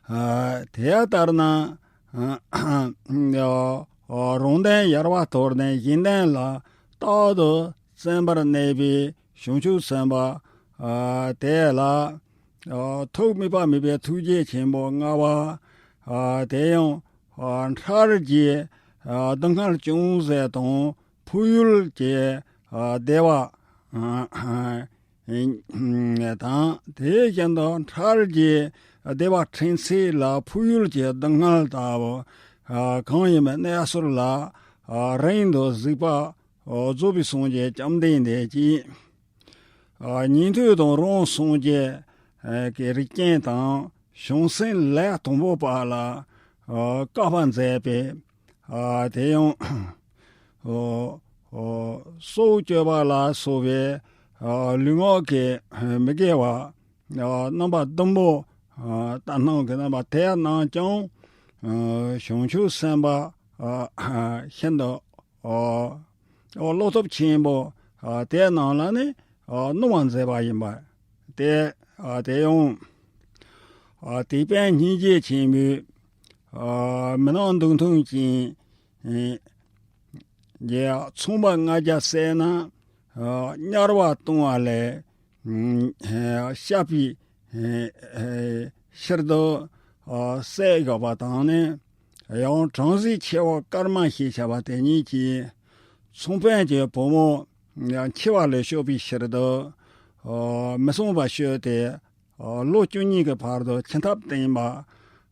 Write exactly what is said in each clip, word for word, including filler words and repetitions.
དེ་ལྟར་ན། རང་དོན་ཡལ་བར་དོར་ནས་གཞན་དོན་ལ་རྟག་ཏུ་བརྩོན་པར་གནས་པའི་བྱང་ཆུབ་སེམས་དཔའ་དེ་ལ། ཐོགས་མེད་པ་མེད་པའི་ཐུགས་རྗེ་ཆེན་པོ་མངའ་བ། དེ་ཡང་ཕྲ་རྒྱས་སྡུག་བསྔལ་ཅུང་ཟད་དང་ཕུགས་ཡུལ་གྱི་བདེ་བ་དང་། དེ་བཞིན་དུ་ཕྲ་རྒྱས་བདེ་བ་ཕྲན་ཚེགས་ལ་ཕུགས་ཡུལ་གྱི་སྡུག་བསྔལ་ལྟ་བུ་གང་ཡིན་པའི་གནས་ཚུལ་ལ་རིང་དུ་གཟིགས་པ་རྫོགས་པའི་སངས་རྒྱས་བཅོམ་ལྡན་འདས་ཀྱིས། ཉན་ཐོས་དང་རང་སངས་རྒྱས་ཀྱི་རིགས་ཅན་དང་བྱང་སེམས་ལས་དང་པོ་པ་ལ་བཀའ་མཛད་པས། དེ་ཡང་སྲོག་གཅོད་པ་ལ་སོགས་པའི་ལུས་ངག་གི་མི་དགེ་བ་རྣམ་པ་བདུན་པོ། ལྟར་སྣང་གི་རྣམ་པ་དེ་རྣམས་ཀྱང་བྱང་ཆུབ་སེམས་དཔའ་ཤིན་ཏུ། ཨོ། ཨོ། བློ་སྟོབས་ཆེན་པོ། ཨ། དེ་རྣམས་ལ་ནི། ཨ། གནང་བར་མཛད་པ་ཡིན་པ། དེ། ཨ། དེ་ཡང་། ཨ། དེད་དཔོན་སྙིང་རྗེ་ཆེན་པོས། ཨ། མི་སྣང་སྡུག་མཐོང་ཅན། གྱི་ཚངས་པ་ལྔ་བརྒྱ་བསད་ན། ཨ། དམྱལ་བར་ལྟུང་བ་ལས། ཨ། བསྐྱབ་པའི། ཨ། ཕྱིར་དུ། ཨ། བསད་བཞག་པ་དང་ནི། ཡང་བྲམ་ཟེ་ཆེ་བ་ཀརྨ་ཞེས་བྱ་བ་དེ་ཉིད་ཀྱིས། ཚངས་དཔོན་གྱི་བུ་མོ་འཆི་བ་ལས་སྐྱོབ་པའི་ཕྱིར་དུ། ཨ། མི་གསོན་པར་བྱོན་ཏེ། ཨ། ལོ་བཅུ་གཉིས་ཀྱི་བར་དུ་འཆི་ཐབས་བསྟན་པ།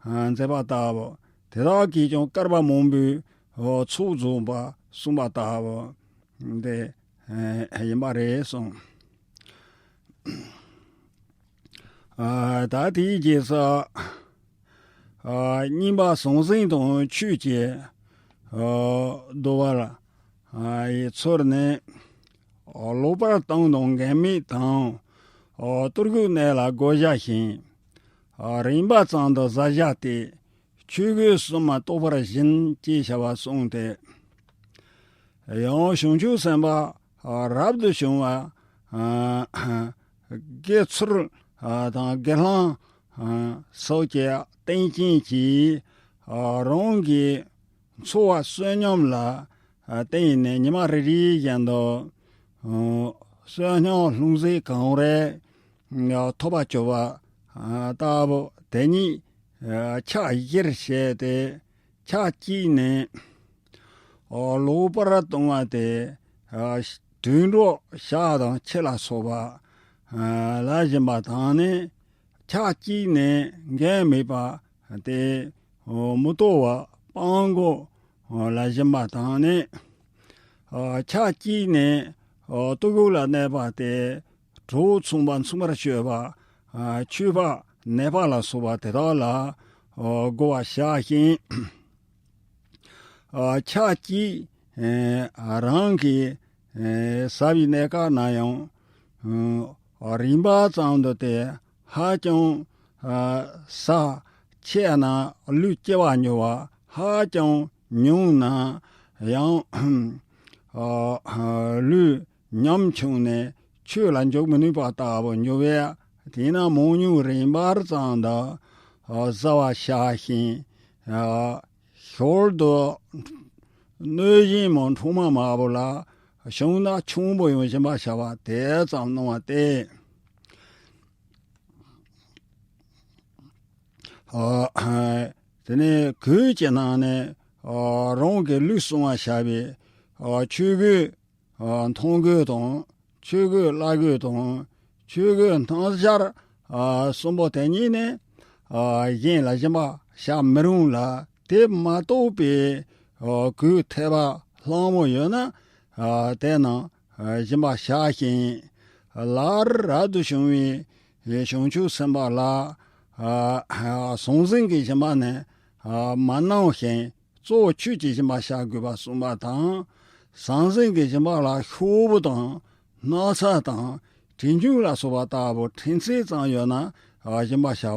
ཨ། མཛད་པ་ལྟ་བུ། དེ་དག་གིས་ཀྱང་བསྐལ་པ་མང་པོའི། ཨ། ཚོགས་རྫོགས་པ་གསུངས་པ་ལྟ་བུ། དེ། ཨ། ཡིན་པ་རེད་གསུངས། ཨ། ད་དེའི་རྗེས་སུ། ཨ། གཉིས་པ་ཟང་ཟིང་དང་ཆོས་ཀྱི། ཨ། བསྡུ་བར། ཨ། ཡི་ཚུལ་ནི། ཨ། ལོག་པར་ལྟུང་དང་འགལ་མེད་དང་། ཨ། ལྟོ་གོས་གནས་ལ་བགོ་བཞག་བཞིན། ཨ། རིམ་པ་ཙམ་དུ་བཟའ་བཞག་སྟེ། ཆོས་གོས་གསུམ་མ་གཏོགས་པར་བཞིན་ཅེས་བྱ་བ་གསུངས་ཏེ། ཡང་བྱང་ཆུབ་སེམས་དཔའ་རབ་ཏུ་བྱུང་བ། ཨ། དགེ་ཚུལ། ཨ། དང་དགེ་སློང་། ཨ། སོགས་ཀྱི་རྟེན་ཅན་གྱིས། ཨ། རང་གི་འཚོ་བ་བསོད་སྙོམས་ལ། ཨ། བརྟེན་ནས་ཉི་མ་རེ་རེ་བཞིན་དུ། ཨ། བསོད་སྙོམས་ལྷུང་བཟེད་གང་རེ། ཨ། ཐོབ་པར་གྱུར་པ། ཨ། ལྟ་བུ་དེ་ཉིད། ཨ། ཕྱག་བཞིར་བྱས་ཏེ། ཕྱག་གཅིག་ནི། ཨ། ལོག་པར་ལྟུང་བ་སྟེ། ཨ། དུད་འགྲོ་ཞག་དང་ཁྱི་ལ་སོགས་པ། ཨ། ལ་སྦྱིན་པ་དང་ནི། ཕྱག་གཅིག་ནི་འགལ་མེད་པ་སྟེ། ཨ། མི་ལྟོ་བ་སྤྲང་པོ་ལ་སྦྱིན་པ་དང་ནི། ཨ། ཕྱག་གཅིག་ནི། ཨ། ལྟོ་གོས་ལ་གནས་པ་སྟེ། གྲོགས་མཚུངས་པ་མཚུངས་པར་སྤྱོད་པ། ཨ། ཆོས་པ་ནད་པ་ལ་སོགས་པ་དེ་དག་ལ། ཨ། བགོ་བ་བཞག་ཅིང་། ཨ། ཕྱག་གཅིག། ཨ། རང་གིས། ཨ། བཟའ་བའི་གནས་སྐབས་ན་ཡང་། ཨ། རིམ་པ་ཙམ་དུ་སྟེ་ཧ་ཅང་། ཨ། ཟས་ཆེ་ན་ལུས་སྐྱེ་བ་མྱུར་བ། ཧ་ཅང་ཉུང་ན་ཡང་། ཨ། ལུས་ཉམ་ཆུང་ནས་ཆོས་ལ་འཇུག་མི་ནུས་པ་ལྟ་བུ་འགྱུར་བས། དེས་ན་མང་ཉུང་རིམ་པར་ཙམ་དུ། ཨ། བཟའ་བར་བྱ་ཞིང་། ཨ། ཞོར་དུ་གནོད་སྦྱིན་མོ་འཕྲོག་མ་མང་པོ་ལ་བྱུང་ན་ཆུང་པོ་ཡང་སྦྱིན་པར་བྱ་བ་དེ་ཙམ་གནང་བ་སྟེ། ཨ། དེ་ནས་གོས་ཀྱི་ནང་ནས། ཨ། རང་གི་ལུས་བསྲུང་བར་བྱ་བའི། ཨ། ཆོས་གོས། ཨ། མཐོང་གོས་དང་། ཆོས་གོས་བླ་གོས་དང་། ཆོས་གོས་སྣམ་སྦྱར། ཨ། གསུམ་པོ་དེ་གཉིས་ནི། ཨ། གཞན་ལ་སྦྱིན་པ་བྱ་མི་རུང་ལ། དེ་མ་གཏོགས་པའི། ཨ། གོས་ཐེབས་པ་ལྷག་མོ་ཡོད་ན། ཨ། དེ་རྣམས། ཨ། སྦྱིན་པར་བྱ་ཞིང་། སླར་རབ་ཏུ་བྱུང་བའི་བྱང་ཆུབ་སེམས་དཔའ་ལ། ཨ། ཟང་ཟིང་གི་སྦྱིན་པ་ནི། ཨ། མ་གནང་ཞིང་། གཙོ་བོ་ཆོས་ཀྱི་སྦྱིན་པ་བྱ་དགོས་པ་གསུངས་པ་དང་། ཟང་ཟིང་གི་སྦྱིན་པ་ལ་ཤོག་བུ་དང་། སྣག་ཚ་དང་། དྲི་མཆོག་ལ་སོགས་པ་ལྟ་བུ་ཕྲན་ཚེགས་ཙམ་ཡོད་ན། ཨ། སྦྱིན་པར་བྱ་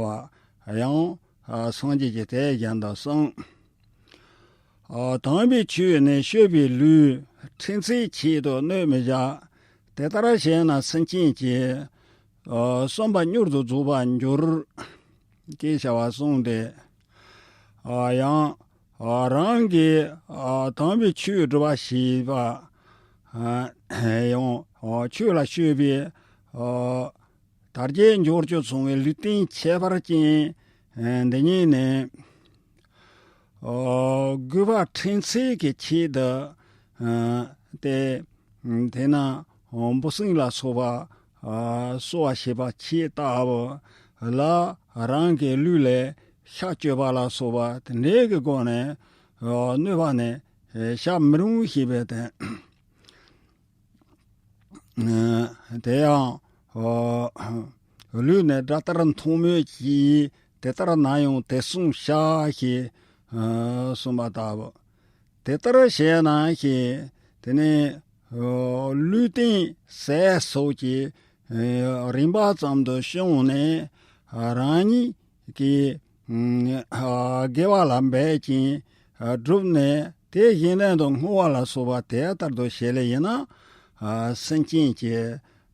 བ་ཡང་། ཨ། སངས་རྒྱས་ཀྱིས་དེ་བཞིན་དུ་གསུངས། ཨ། དམ་པའི་ཆོས་ནི་སྤྱོད་པའི་ལུས། ཕྲན་ཚེགས་ཆེད་དུ་གནོད་མི་བྱ། དེ་ལྟར་བྱས་ན་སེམས་ཅན་གྱི། ཨ། བསམ་པ་མྱུར་དུ་རྫོགས་པར་འགྱུར། ཅེས་བྱ་བ་གསུངས་ཏེ། ཨ་ཡང་ཨ་རང་གིས་ཨ་དམ་པའི་ཆོས་སྒྲུབ་པ་ཞེས་པ། ཨ་ཡང་ཨ་ཆོས་ལ་སྤྱོད་པའི་ཨ་དར་རྒྱས་འབྱོར་བཅུ་ཚང་བའི་ལུས་རྟེན་ཁྱད་པར་ཅན་འདི་ཉིད་ནི། ཨ་དགོས་པ་ཕྲན་ཚེགས་ཀྱི་ཆེད་དུ། ཨ་ཏེ་དེས་ན་འབུ་སྲིན་ལ་སོགས་པ་ཨ་གསོ་བ་བྱེད་པ་ཆེད་ལྟ་བུ་ལ་རང་གི་ལུས་ལ་ཤ་གཅོད་པ་ལ་སོགས་པ་དེ་འདྲའི་གི་སྒོ་ནས་ཨ་གནོད་པ་ནི་བྱ་མི་རུང་ཞེས་པའི་དོན། ཨ་དེ་ཡང་ཨ་ལུས་ནི་དགྲ་ལྟར་མཐོང་མོད་ཀྱི། དེ་ལྟར་ན་ཡང་དེ་བསྲུང་བྱ་ཞེས་ཨ་གསུངས་པ་ལྟ་བུ། དེ་ལྟར་བྱས་ན་ཞེས་དེ་ནི་ཨ་ལུས་རྟེན་ཟས་སོགས་ཀྱི་ཨ་རིམ་པ་ཙམ་དུ་བྱུང་ནས་རང་ཉིད་ཀྱི་ཨ་དགེ་བ་ལ་འབད་ཅིང་ཨ་བསྒྲུབས་ནས་དེ་གཞན་དོན་དུ་བསྔོ་བ་ལ་སོགས་པ་དེ་ལྟར་དུ་བྱེད་ལེ་ཡིན་ན། ཨ་སེམས་ཅན་གྱི་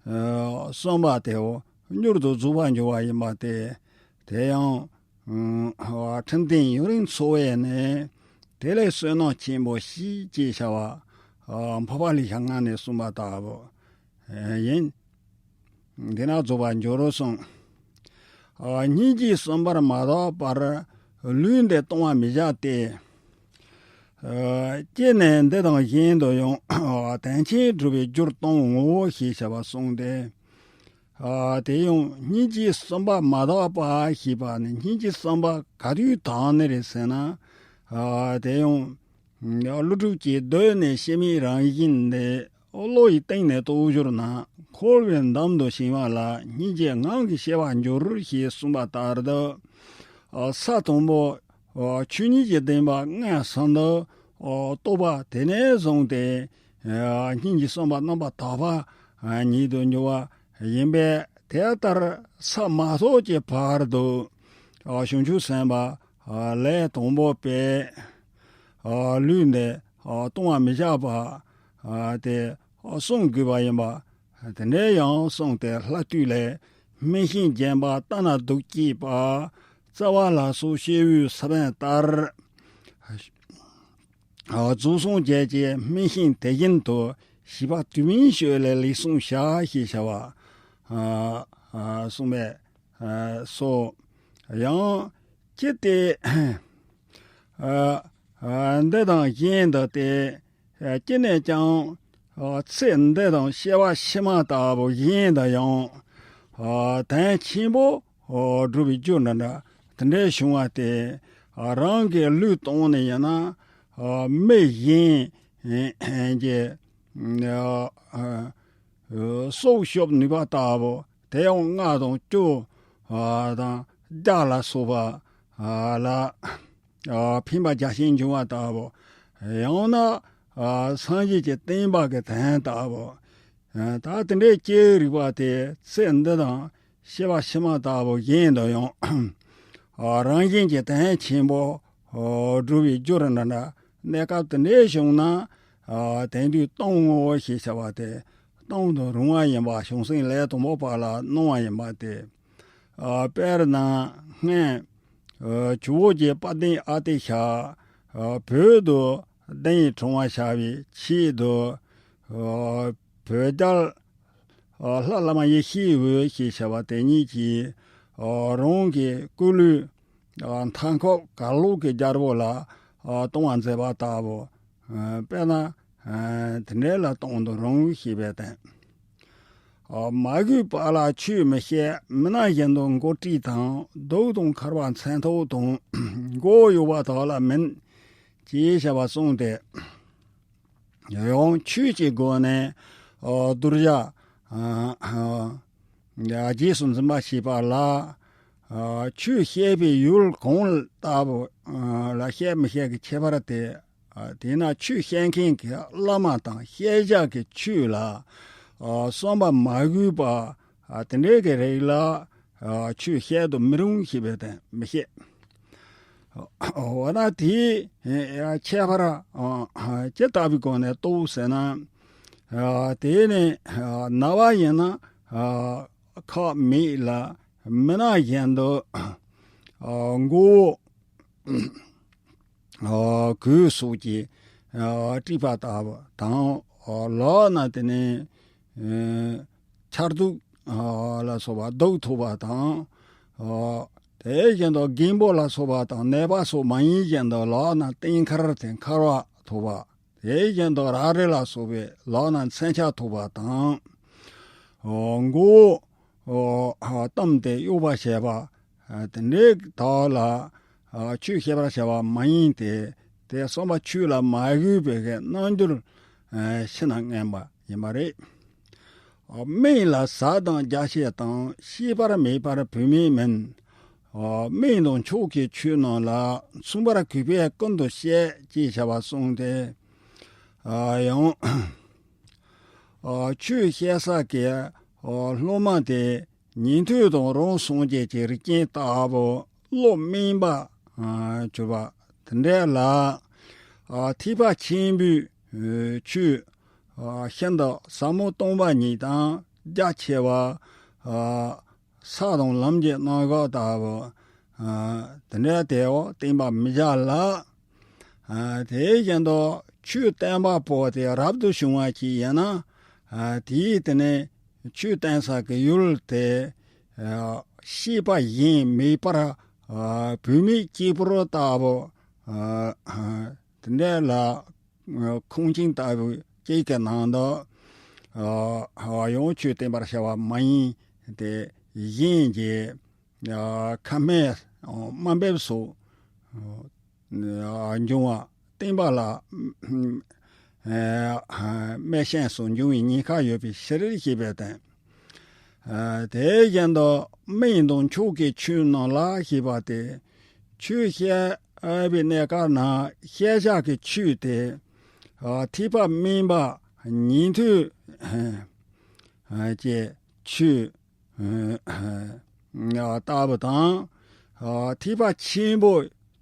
ཨ་བསམ་པ་དེའོ་མྱུར་དུ་རྫོགས་པར་འགྱུར་བ་ཡིན་པ་སྟེ། དེ་ཡང་ཨ་ཁྲིམས་ལྡན་ཡུན་རིང་འཚོ་བས་ནི་དེ་ལས་བསོད་ནམས་ཆེན་པོ་ཞེས་ཅེས་བྱ་བ་ཨ་འཕགས་པ་ལེའུ་ཞག་ལྔ་ནས་གསུངས་པ་ལྟ་བུ་ཡིན། འདི་ན་རྫོགས་པར་འགྱུར་རོ་གསུངས། ཨ་སྙིང་རྗེ་གསུམ་པར་མ་དག་པར་ལུས་འདི་གཏོང་བར་མི་བྱ་སྟེ། ཨ་སྐྱེས་ནས་འདི་དང་གཞན་དུ་ཡང་དོན་ཆེན་སྒྲུབ་པའི་རྒྱུར་གཏོང་ངོ་ཞེས་བྱ་བ་གསུངས་ཏེ། ཨ་དེ་ཡང་སྙིང་རྗེ་གསུམ་པ་མ་དག་པ་ཞེས་པ་ནི་སྙིང་རྗེ་གསུམ་པ་ག་དུས་དག་ནི་རེད་ཟེར་ན། ཨ་དེ་ཡང་ཀླུ་སྒྲུབ་ཀྱིས་གདོད་ནས་སྐྱེ་མེད་རང་བཞིན་ཏེ། བློ་ཡི་གཏིང་ནས་རྟོགས་གྱུར་ན། འཁོར་བའི་འདམ་དུ་ཞེན་པ་ལ་སྙིང་རྗེ་ངང་གིས་སྐྱེ་བར་འགྱུར་ཞེས་གསུངས་པ་ལྟར་དུ། ཨ་ས་དང་པོ་ཨ་ཆོས་ཉིད་ཀྱི་བདེན་པ་མངོན་སུམ་དུ་ཨ་རྟོགས་པ་དེ་ནས་བཟུང་སྟེ། ཨ་སྙིང་རྗེ་གསུམ་པ་རྣམ་པར་དག་པ་ཉིད་དུ་འགྱུར་བ་ཡིན་པས། དེ་ལྟར་ས་མ་ཐོབ་ཀྱི་བར་དུ་ཨ་བྱང་ཆུབ་སེམས་དཔའ་ཨ་ལས་དང་པོ་པས་ཨ་ལུས་འདི་ཨ་གཏོང་བར་མི་བྱ་བ་ཨ་དེ་གསུང་དགོས་པ་ཡིན་པ། དེ་འདྲའི་ཡང་གསུངས་ཏེ། ལྷ་བཏུལ་ལས་སྨིན་ཤིང་བརྒྱན་པ་ལྟ་ན་སྡུག་སྐྱེས་པ། རྩ་བ་ལ་སོགས་སྐྱེ་བོའི་ས་བོན་ལྟར། ཨ་རྫོགས་སངས་རྒྱས་ཀྱི་སྨིན་ཤིང་དེ་བཞིན་དུ་བྱིས་པ་དུས་མིན་སྤྱོད་ལས་ལེགས་སོང་བྱ་ཞེས་བྱ་བ་ཨ་ཨ་གསུངས་པས། ཨ་སོ། ཡང་ཅི་སྟེ་ཨ་ཨ་འདི་དང་གཞན་དུ་སྟེ། ཨ་སྐྱེས་ནས་ཀྱང་ཨ་ཚེ་འདི་དང་སྐྱེ་བ་ཕྱི་མ་ལྟ་བུ་གཞན་དུ་ཡང་ཨ་དོན་ཆེན་པོ་ཨ་སྒྲུབ་པའི་རྒྱུ་འདྲ་འདྲ་དེ་འདྲའི་བྱུང་བ་སྟེ། ཨ་རང་གི་ལུས་གཏོང་ནས་ཡིན་ན་ཨ་མི་གཞན་གྱི་ཨ་ཨ་སྲོག་སྐྱོབ་ནུས་པ་ལྟ་བུ། དེ་ཡང་རྔ་དང་སྐྱོ་ཨ་དང་རྒྱ་ལ་སོགས་པ་ཨ་ལ་ཨ་ཕན་པ་རྒྱ་ཆེན་འབྱུང་བ་ལྟ་བུ། ཡང་ན་ཨ་སངས་རྒྱས་ཀྱི་བསྟན་པ་གི་དོན་ལྟ་བུ། ཨ་ད་དེ་འདྲའི་སྐྱེ་བོའི་རིགས་པ་དེ་ཚེ་འདི་དང་སྐྱེ་བ་ཕྱི་མ་ལྟ་བུ་གཞན་དུ་ཡང་ཨ་རང་བཞིན་གྱི་དོན་ཆེན་པོ་ཨ་སྒྲུབ་པའི་རྒྱུར་འདྲ་འདྲ་གནས་སྐབས་དེ་འདྲའི་བྱུང་ན། ཨ་དེང་དུས་གཏོང་ངོ་ཞེས་བྱ་བ་དེ་གཏོང་དུ་རུང་བ་ཡིན་པ། བྱང་སེམས་ལས་དང་པོ་པ་ལ་གནང་བ་ཡིན་པ་སྟེ། ཨ་དཔེར་ན་སྔོན་ཨ་ཇོ་བོ་རྗེ་དཔལ་ལྡན་ཨ་ཏི་ཤ་ཨ་བོད་དུ་གདན་དྲངས་པར་བྱ་བའི་ཆེད་དུ། ཨ་བོད་རྒྱལ་ཨ་ལྷ་བླ་མ་ཡེ་ཤེས་འོད་ཞེས་བྱ་བ་དེ་ཉིད་ཀྱིས་ཨ་རང་གི་སྐུ་ལུས་ཨ་མཐའ་འཁོབ་གར་ལོག་གི་རྒྱལ་པོ་ལ་ཨ་གཏོང་བར་མཛད་པ་ལྟ་བུ། ཨ་དཔེར་ན་ཨ་དེ་འདྲ་ལ་གཏོང་དུ་རུང་ཞེས་པའི་དོན། ཨ་མ་གུས་པ་ལ་ཆོས་མི་བཤད། མི་སྣང་བཞིན་དུ་མགོ་དཀྲིས་དང་། གདུགས་དང་འཁར་བ་མཚོན་ཐོགས་དང་། མགོ་གཡོགས་པ་དག་ལ་མིན། ཅེས་བྱ་བ་གསུངས་ཏེ། ཡང་ཆོས་ཀྱི་སྒོ་ནས་ཨ་གདུལ་བྱ་ཨ་ཨ་རྗེས་སུ་འཛིན་པ་བྱེད་པ་ལ། ཨ་ཆོས་བཤད་པའི་ཡུལ་གང་ལྟ་བུ་ཨ་ལ་བཤད་མི་བཤད་ཀྱི་ཁྱད་པར་ཏེ། ཨ་དེས་ན་ཆོས་བཤད་མཁན་གྱི་བླ་མ་དང་བཤད་བྱ་གི་ཆོས་ལ་ཨ་བསམ་པ་མ་གུས་པ་ཨ་དེ་འདྲའི་གི་རིགས་ལ་ཨ་ཆོས་བཤད་དུ་མི་རུང་ཞེས་པའི་དོན། མི་བཤད། འོ་ན་དེའི་ཨ་ཁྱད་པར་ཨ་ཇི་ལྟ་བུའི་སྒོ་ནས་རྟོགས་ཟེར་ན། ཨ་དེ་ནི་ཨ་ན་བ་ཡིན་ན་ཨ་ཁག་མེད་ལ། མི་སྣང་བཞིན་དུ་ ཨ་མགོ་བོ་ཨ་གོས་སོགས་ཀྱིས་ཨ་དཀྲིས་པ་ལྟ་བུ་དང་། ཨ་ལག་ན་དེ་ནས་ཨ་ཆར་གདུགས་ཨ་ལ་སོགས་པ་གདུགས་ཐོགས་པ་དང་། ཨ་དེ་བཞིན་དུ་རྒན་པོ་ལ་སོགས་པ་དང་ནད་པ་སོགས་མ་ཡིན་བཞིན་དུ་ལག་ན་ལྟེ་མཁར་དེ་མཁར་བ་ཐོགས་པ། དེ་བཞིན་དུ་ར་རི་ལ་སོགས་པའི་ལག་ན་མཚོན་ཆ་ཐོགས་པ་དང་། ཨོ་མགོ་བོ་ཨོ་བཏུམས་ཏེ་གཡོགས་པ་བྱས་པ། ཨ་དེ་འདྲའི་དག་ལ་ཨ་ཆོས་བཤད་པར་བྱ་བ་མ་ཡིན་ཏེ། དེ་གསུམ་པ་ཆོས་ལ་མ་གུས་པའི་གི་རྣལ་འབྱོར་ཨ་ཕྱི་ནང་ངན་པ་ཡིན་པ་རེད། ཨ་སྨན་ལ་ཟ་དང་རྒྱ་ཆེ་དང་ཤེས་པར་མེད་པར་བུད་མེད་མིན། ཨ་སྨན་དང་མཆོག་གི་ཆོས་རྣམས་ལ་མཚུངས་པར་གུས་པས་ཀུན་ཏུ་བཤད་ཅེས་བྱ་བ་གསུངས་ཏེ། ཨ་ཡང་ཨ་ཆོས་བཤད་ས་གི་ཨ་སློབ་མ་དེ་ཉན་ཐོས་དང་རང་སངས་རྒྱས་ཀྱི་རིགས་ཅན་ལྟ་བུ་བློ་དམན་པ་ཨ་གྱུར་པ་དེ་འདྲ་ལ། ཨ་ཐེག་པ་ཆེན་པོའི་ཨ་ཆོས་ཨ་ཤིན་ཏུ་ཟབ་མོ་སྟོང་པ་ཉིད་དང་རྒྱ་ཆེ་བ་ཨ་ས་དང་ལམ་གྱི་རྣམ་གཞག་ལྟ་བུ་ཨ་དེ་འདྲ་དེའོ་བསྟན་པ་མི་བྱ་ལ། ཨ་དེ་བཞིན་དུ་ཆོས་བསྟན་པ་པོ་དེ་རབ་ཏུ་བྱུང་བ་ཅིག་ཡིན་ན། ཨ་དེའི་དེ་ནས་ཆོས་བསྟན་ས་གི་ཡུལ་དེ་ཨ་ཤེས་པ་གཞན་མེད་པར་ཨ་བུད་མེད་སྐྱེས་བུ་ལྟ་བུ་ཨ་དེ་འདྲ་ལ་ཁང་ཆེན་ལྟ་བུ་ཅིག་གི་ནང་དུ་ཨ་ཡང་ཆོས་བསྟན་པར་བྱ་བ་མ་ཡིན་ཏེ། གཞན་གྱི་ཨ་ཁ་སྨྲས་དམའ་འབེབས་སོགས་ཨ་འབྱུང་བ་བསྟན་པ་ལ་ཨ་སྨྲས་ཤིང་སོགས་འབྱུང་བའི་ཉེན་ཁ་ཡོད་པའི་ཕྱིར་ཞེས་པའི་དོན། ཨ་དེ་བཞིན་དུ་སྨན་དང་མཆོག་གི་ཆོས་རྣམས་ལ་ཞེས་པ་སྟེ། ཆོས་བཤད་པའི་གནས་སྐབས་ན་བཤད་བྱ་གི་ཆོས་དེ་ཨ་ཐེག་པ་དམན་པ་ཉན་ཐོས་ཨ་ཀྱི་ཆོས་ཨ་ལྟ་བུ་དང་། ཨ་ཐེག་པ་ཆེན་པོ་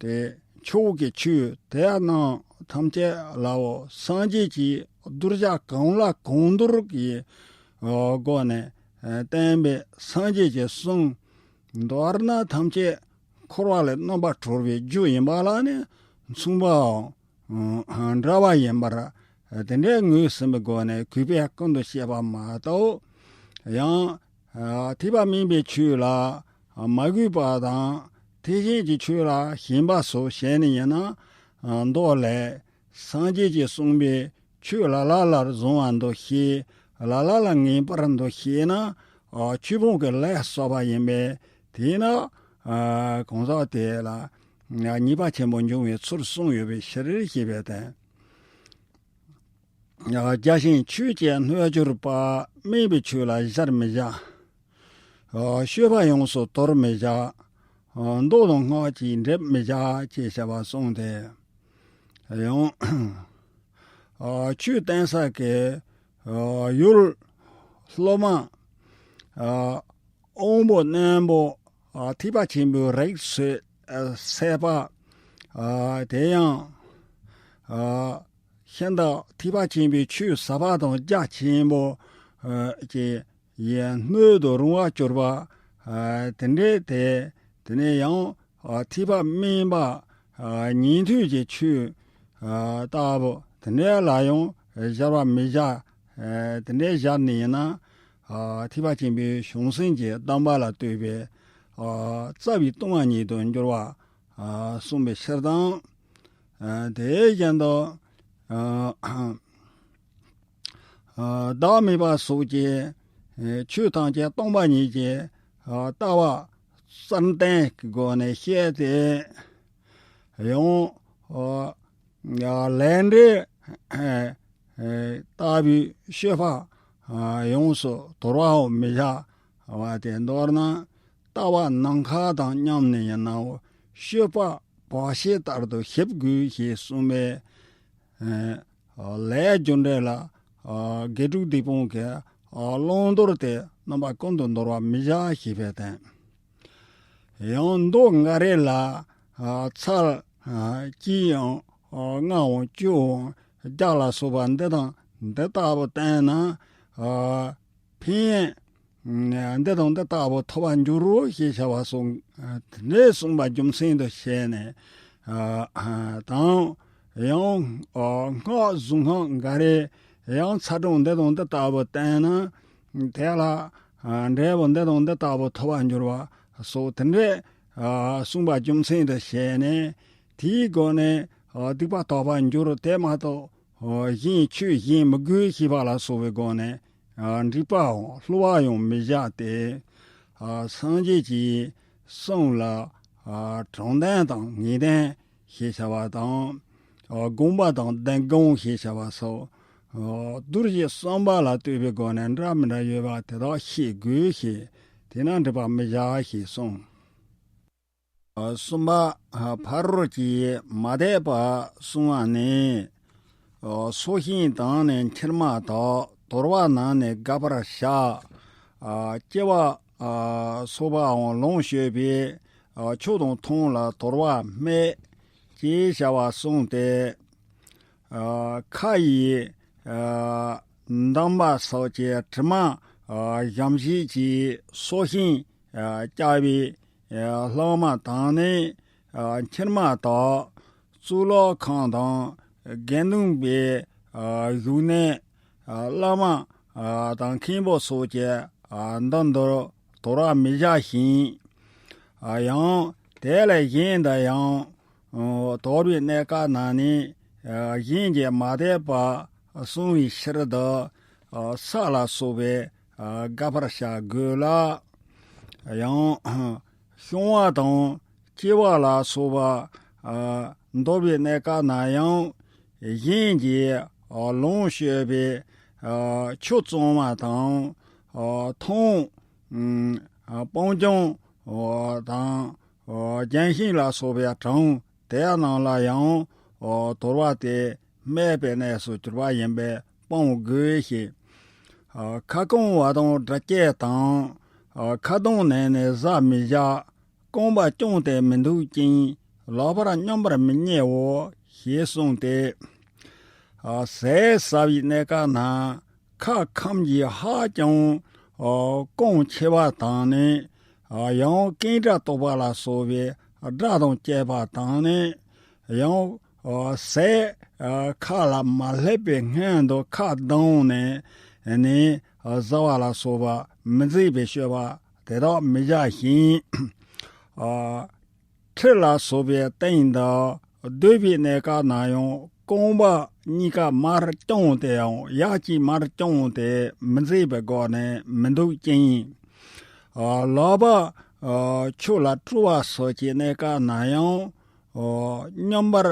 དེ་མཆོག་གི་ཆོས་དེ་རྣམས་ཐམས་ཅད་ལའོ་སངས་རྒྱས་ཀྱིས་གདུལ་བྱ་གང་ལ་གང་འདུལ་གྱི་ཨ་སྒོ་ནས་ཨ་བསྟན་པའི་སངས་རྒྱས་ཀྱི་གསུང་མདོར་ན་ཐམས་ཅད་འཁོར་བ་ལས་རྣམ་པར་གྲོལ་བའི་རྒྱུ་ཡིན་པ་ལ་ནི་མཚུངས་པའམ་འདྲ་བ་ཡིན་པར་དེ་འདྲའི་ངོས་ཟིན་པའི་སྒོ་ནས་གུས་པས་ཀུན་ཏུ་བཤད་པ་མ་གཏོགས། ཡང་ཐེག་པ་དམན་པའི་ཆོས་ལ་མ་གུས་པ་དང་། ཐེག་ཆེན་གྱི་ཆོས་ལ་ཞེན་པ་སོགས་བྱས་ནས་ཡིན་ན། མདོ་ལས། སངས་རྒྱས་ཀྱིས་གསུངས་པའི་ཆོས་ལ་ལ་ལར་བཟང་བར་འདུ་ཤེས། ལ་ལ་ལ་ངན་པར་འདུ་ཤེས་ན། ཨ་ཆོས་སྤོང་གི་ལས་བསགས་པ་ཡིན་པས། དེས་ན་ཨ་གང་ཟག་དེ་ལ་ཉེས་པ་ཆེན་པོ་འབྱུང་བའི་ཚུལ་གསུངས་ཡོད་པའི་ཕྱིར་ཞེས་པའི་དོན། ཨ་རྒྱ་ཆེན་ཆོས་ཀྱི་རྣལ་འབྱོར་པ་དམན་པའི་ཆོས་ལ་གཞལ་མི་བྱ། ཨ་སྤྱོད་པ་ཡོངས་སུ་དོར་མི་བྱ། ཨ་མདོ་དང་སྔགས་ཀྱིས་འགྲེབ་མི་བྱ་ཅེས་བྱ་བ་གསུངས་ཏེ། ཡང་ཨ་ཆོས་བསྟན་ས་གི་ཨ་ཡུལ་སློབ་མ་ཨ་དབང་པོ་རྣོན་པོ་ཨ་ཐེག་པ་ཆེན་པོའི་རིགས་སུ་ཨ་སད་པ། ཨ་དེ་ཡང་ཨ་ཤིན་ཏུ་ཐེག་པ་ཆེན་པོའི་ཆོས་ཟབ་པ་དང་རྒྱ་ཆེན་པོ་ཨ་ཀྱི་ཡིད་སྣོད་དུ་རུང་བར་གྱུར་པ། ཨ་དེ་འདྲའི་དེ། དེ་ནས་ཡང་ཨ་ཐེག་པ་དམན་པ་ཨ་ཉན་ཐོས་ཀྱི་ཆོས་ཨ་ལྟ་བུ་དེ་འདྲ་ལ་ཡང་གཞལ་བར་མི་བྱ། ཨ་དེ་འདྲ་བཞག་ནས་ཡིན་ན། ཨ་ཐེག་པ་ཆེན་པོའི་བྱང་སེམས་ཀྱི་གདམས་པ་ལ་ལྟོས་པའི་ཨ་རྩ་བའི་ལྟུང་བ་ཉིད་དུ་འགྱུར་བ་ཨ་གསུངས་པའི་ཕྱིར་དང་། ཨ་དེ་བཞིན་དུ་ཨ་ཨ་བདག་མེད་པ་སོགས་ཀྱི་ཨ་ཆོས་ཐམས་ཅད་སྟོང་པ་ཉིད་ཀྱི་ཨ་ལྟ་བ་གསར་བསྟན་གྱི་སྒོ་ནས་བཤད་དེ། ཡང་ཨ་ལས་འབྲས་ཨ་ལྟ་བུའི་སྤྱོད་པ་ཨ་ཡོངས་སུ་དོར་བའང་མི་བྱ་བ་དེ། མདོར་ན་ལྟ་བ་ནམ་མཁའ་དང་མཉམ་ནས་ཡིན་ནའང་སྤྱོད་པ་བག་ཕྱེ་ལྟར་དུ་ཞིབ་དགོས་ཞེས་གསུངས་པས། ཨ་ལས་རྒྱུ་འབྲས་ལ་ཨ་དགེ་ཕྲུག་སྡིག་སྤོང་གི་ཨ་བླང་དོར་དེ་རྣམ་པ་ཀུན་ཏུ་འདོར་བར་མི་བྱ་ཞེས་པའི་དོན། ཡང་མདོ་འགའ་རེ་ལ་ཨ་ཚར་ཨ་གཅིག་ཡང་ཨ་ལྔའམ་བཅུའམ་བརྒྱ་ལ་སོགས་པ་འདི་དང་འདི་ལྟ་བུ་བསྟན་ན། ཨ་ཕན་ འདི་དང་འདི་ལྟ་བུ་ཐོབ་པར་འགྱུར་རོ་ཞེས་བྱ་བ་གསུངས། དེ་འདྲ་གསུངས་པ་རྒྱུ་མཚན་དུ་བྱས་ནས། དང་། ཡང་། སྔགས་གཟུངས་སྔགས་འགའ་རེ་ཡང་ཚ་གྲང་འདི་དང་འདི་ལྟ་བུ་བསྟེན་ན། དེ་ལ། འབྲས་བུ་འདི་དང་འདི་ལྟ་བུ་ཐོབ་པར་འགྱུར་བ་སོགས་དེ་འདྲ། གསུངས་པ་རྒྱུ་མཚན་དུ་བྱས་ནས། དེའི་སྒོ་ནས། སྡིག་པ་དག་པར་འགྱུར་དེ་མ་གཏོགས། གཞན་ཆོས་གཞན་མི་དགོས་ཞེས་པ་ལ་སོགས་པའི་སྒོ་ནས། འགྲིག་པའམ་བསླུ་བ་ཡང་མི་བཞག་སྟེ། སངས་རྒྱས་ཀྱི་གསུང་ལ། དྲང་བདེན་དང་ངེས་བདེན་ཞེས་བྱ་བ་དང་། དགོངས་པ་དང་བདེན་དགོངས་ཞེས་བྱ་བ་སོགས། རྡོ་རྗེ་གསུམ་པ་ལ་ལྟོས་པའི་སྒོ་ནས་འདྲ་མི་འདྲ་ཡོད་པ་དེ་དག་ཤེས་དགོས་ཞེས། དེས་ན་འགྲིག་པ་མི་བཞག་ཞེས་གསུངས། གསུམ་པ། ཕ་རོལ་གྱི་མ་དད་པ་གསུམ་པ་ནི། སོ་ཤིང་དང་ནི་མཆིལ་མ་དག། དོར་བ་རྣམས་ནི་དགག་པར་བྱ། ཨ། སྐྱེ་བ། ཨ། སོགས་པའང་ལོངས་སྤྱོད་པའི། ཨ། ཆོས་དང་མཐུན་ལ་དོར་བ་སྨད། ཅེས་བྱ་བ་གསུངས་ཏེ། ཨ། ཁ་ཡི། ཨ། འདམ་བག་སོགས་ཀྱི་དྲི་མ། ཨ། ཞིམ་བྱེད་ཀྱི་སོ་ཤིང་། ཨ། བཀྱགས་པའི། ཨ། ལྷག་མ་དང་ནི། ཨ། མཆིལ་མ་དག། གཙུག་ལག་ཁང་དང་དགེ་འདུན་པའི། ཨ། བཞུགས་གནས། ཨ། བླ་མ། ཨ། དང་མཁན་པོ་སོགས་ཀྱི། ཨ། མདུན་དུ་དོར་བར་མི་བྱ་ཞིང་། ཨ། ཡང་དེ་ལས་གཞན་དུ་ཡང་། ཨ། དོར་བའི་གནས་སྐབས་ན་ནི། ཨ། གཞན་གྱི་མ་དད་པ་བསྲུང་བའི་ཕྱིར་དུ། ཨ། ས་ལ་སོགས་པའི། ཨ། དགག་པར་བྱ་དགོས་ལ། ཡང་། བཤང་བ་དང་གཅེར་བ་ལ་སོགས་པ། ཨ། འདོར་བའི་གནས་སྐབས་ན་ཡང་། གཞན་གྱི། ཨ། ལོངས་སྤྱོད་པའི། ཨ། ཆུ་བཙོང་བ་དང་། ཨ། ཐང་། ཨ། སྤང་ལྗང་། ཨ། དང་། ཨ། ལྗོན་ཤིང་ལ་སོགས་པའི་གྲོང་དེ་རྣམས་ལ་ཡང་། ཨ། དོར་བ་དེ་སྨད་པའི་གནས་སུ་གྱུར་པ་ཡིན་པས་སྤང་དགོས་ཞེས། ཨ། ཁ་སྐོམ་པ་དང་འདྲ་སྐྱེས་དང་། ཨ། ཁ་གདངས་ནས་ནི་བཟའ་མི་བཞག། སྐོམ་པ་ཅུང་དེ་མི་འདུག་ཅིང་། ལག་པར་སྙོམས་པར་མི་བསྙེའོ། ཞེས་གསུངས་ཏེ། ཨ། ཟས་ཟ་བའི་གནས་སྐབས་ན། ཁ་ཁམ་གྱིས་ཧ་ཅང་། ཨ། སྐོམ་ཆེ་བ་དང་ནི། ཨ། ཡང་ཀེང་སྒྲ་དོག་པ་ལ་སོགས་པའི་སྒྲ་དང་བཅས་པ་དང་ནི། ཡང་། ཨ། ཟས། ཨ། ཁ་ལ་མ་སླེབས་པའི་སྔོན་དུ་ཁ་གདངས་ནས་ནི། ཨ། བཟའ་བ་ལ་སོགས་པ་མི་མཛེས་པའི་སྤྱོད་པ་དེ་དག་མི་བྱ་ཞིང་། ཨ། ཁྲི་ལ་སོགས་པའི་སྟེང་དུ་སྡོད་པའི་གནས་སྐབས་ན་ཡང་རྐང་པ་གཉིས་ཀ་མར་བརྐྱངས་ཏེའམ་ཡར་གྱིས་མར་བརྐྱངས་ཏེ་མི་མཛེས་པའི་སྒོ་ནས་མི་འདུག་ཅིང་། ཨ། ལག་པ། ཨ། ཆུ་ལ་བཀྲུ་བ་སོགས་ཀྱི་གནས་སྐབས་ན་ཡང་། ཨ། སྙོམས་པར་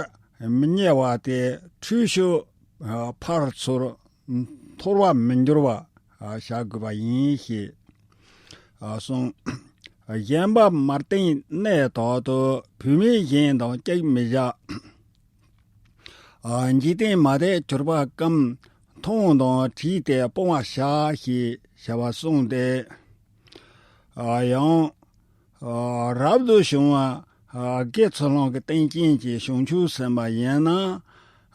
མི་བསྙེ་བ་དེ་ཁྲུས་གསོལ། ཨ། ཕར་ཚུར་འཐོར་བར་མི་འགྱུར་བ། ཨ། བྱ་དགོས་པ་ཡིན་ཞེས། ཨ། གསུངས། གཞན་པ་མར་སྟེང་གནས་དག་ཏུ་བུད་མེད་གཞན་དང་གཅིག་མི་བྱ། ཨ། འཇིག་རྟེན་མ་དད་གྱུར་པ་ཀུན། མཐོངས་དང་བྲིས་ཏེ་སྤོང་བར་བྱ་ཞེས་བྱ་བ་གསུངས་ཏེ། ཨ། ཡང་། ཨ། རབ་ཏུ་བྱུང་བ། ཨ། དགེ་ཚུལ་སློང་གི་རྟེན་ཅན་གྱི་བྱང་ཆུབ་སེམས་དཔའ་ཡིན་ན།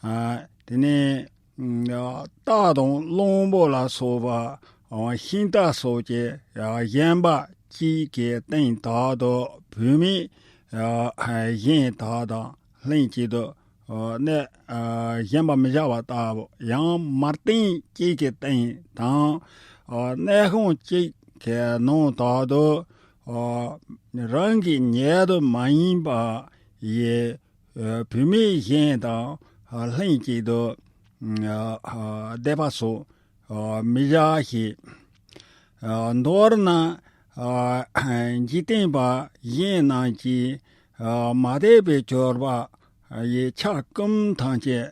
ཨ། དེ་ནས། ཨ། རྟ་དང་གླང་པོ་ལ་སོགས་པ། ཨ། ཤིང་རྟ་སོགས་ཀྱི། ཨ། གཞན་པ་གཅིག་གི་སྟེང་དག་ཏུ་བུད་མེད། ཨ། གཞན་དག་དང་ལྷན་ཅིག་ཏུ། ཨ། གནས། ཨ། གཞན་པ་མི་བྱ་བ་ལྟ་བུ། ཡང་མར་སྟེང་གཅིག་གི་སྟེང་དང་། ཨ། གནས་ཁང་གཅིག་གི་ནང་དག་ཏུ། ཨ། རང་གི་ཉེ་དུ་མ་ཡིན་པ་ཡི། ཨ། བུད་མེད་གཞན་དང་ལྷན་ཅིག་ཏུ། ཨ། བསྡད་པ་སོགས། ཨ། མི་བྱ་ཞེས། ཨ། མདོར་ན། ཨ། འཇིག་རྟེན་པ་གཞན་རྣམས་ཀྱིས། ཨ། མ་དད་པའི་གྱུར་པ་ཡི་ཆ་ཀུན་ཐམས་ཅད་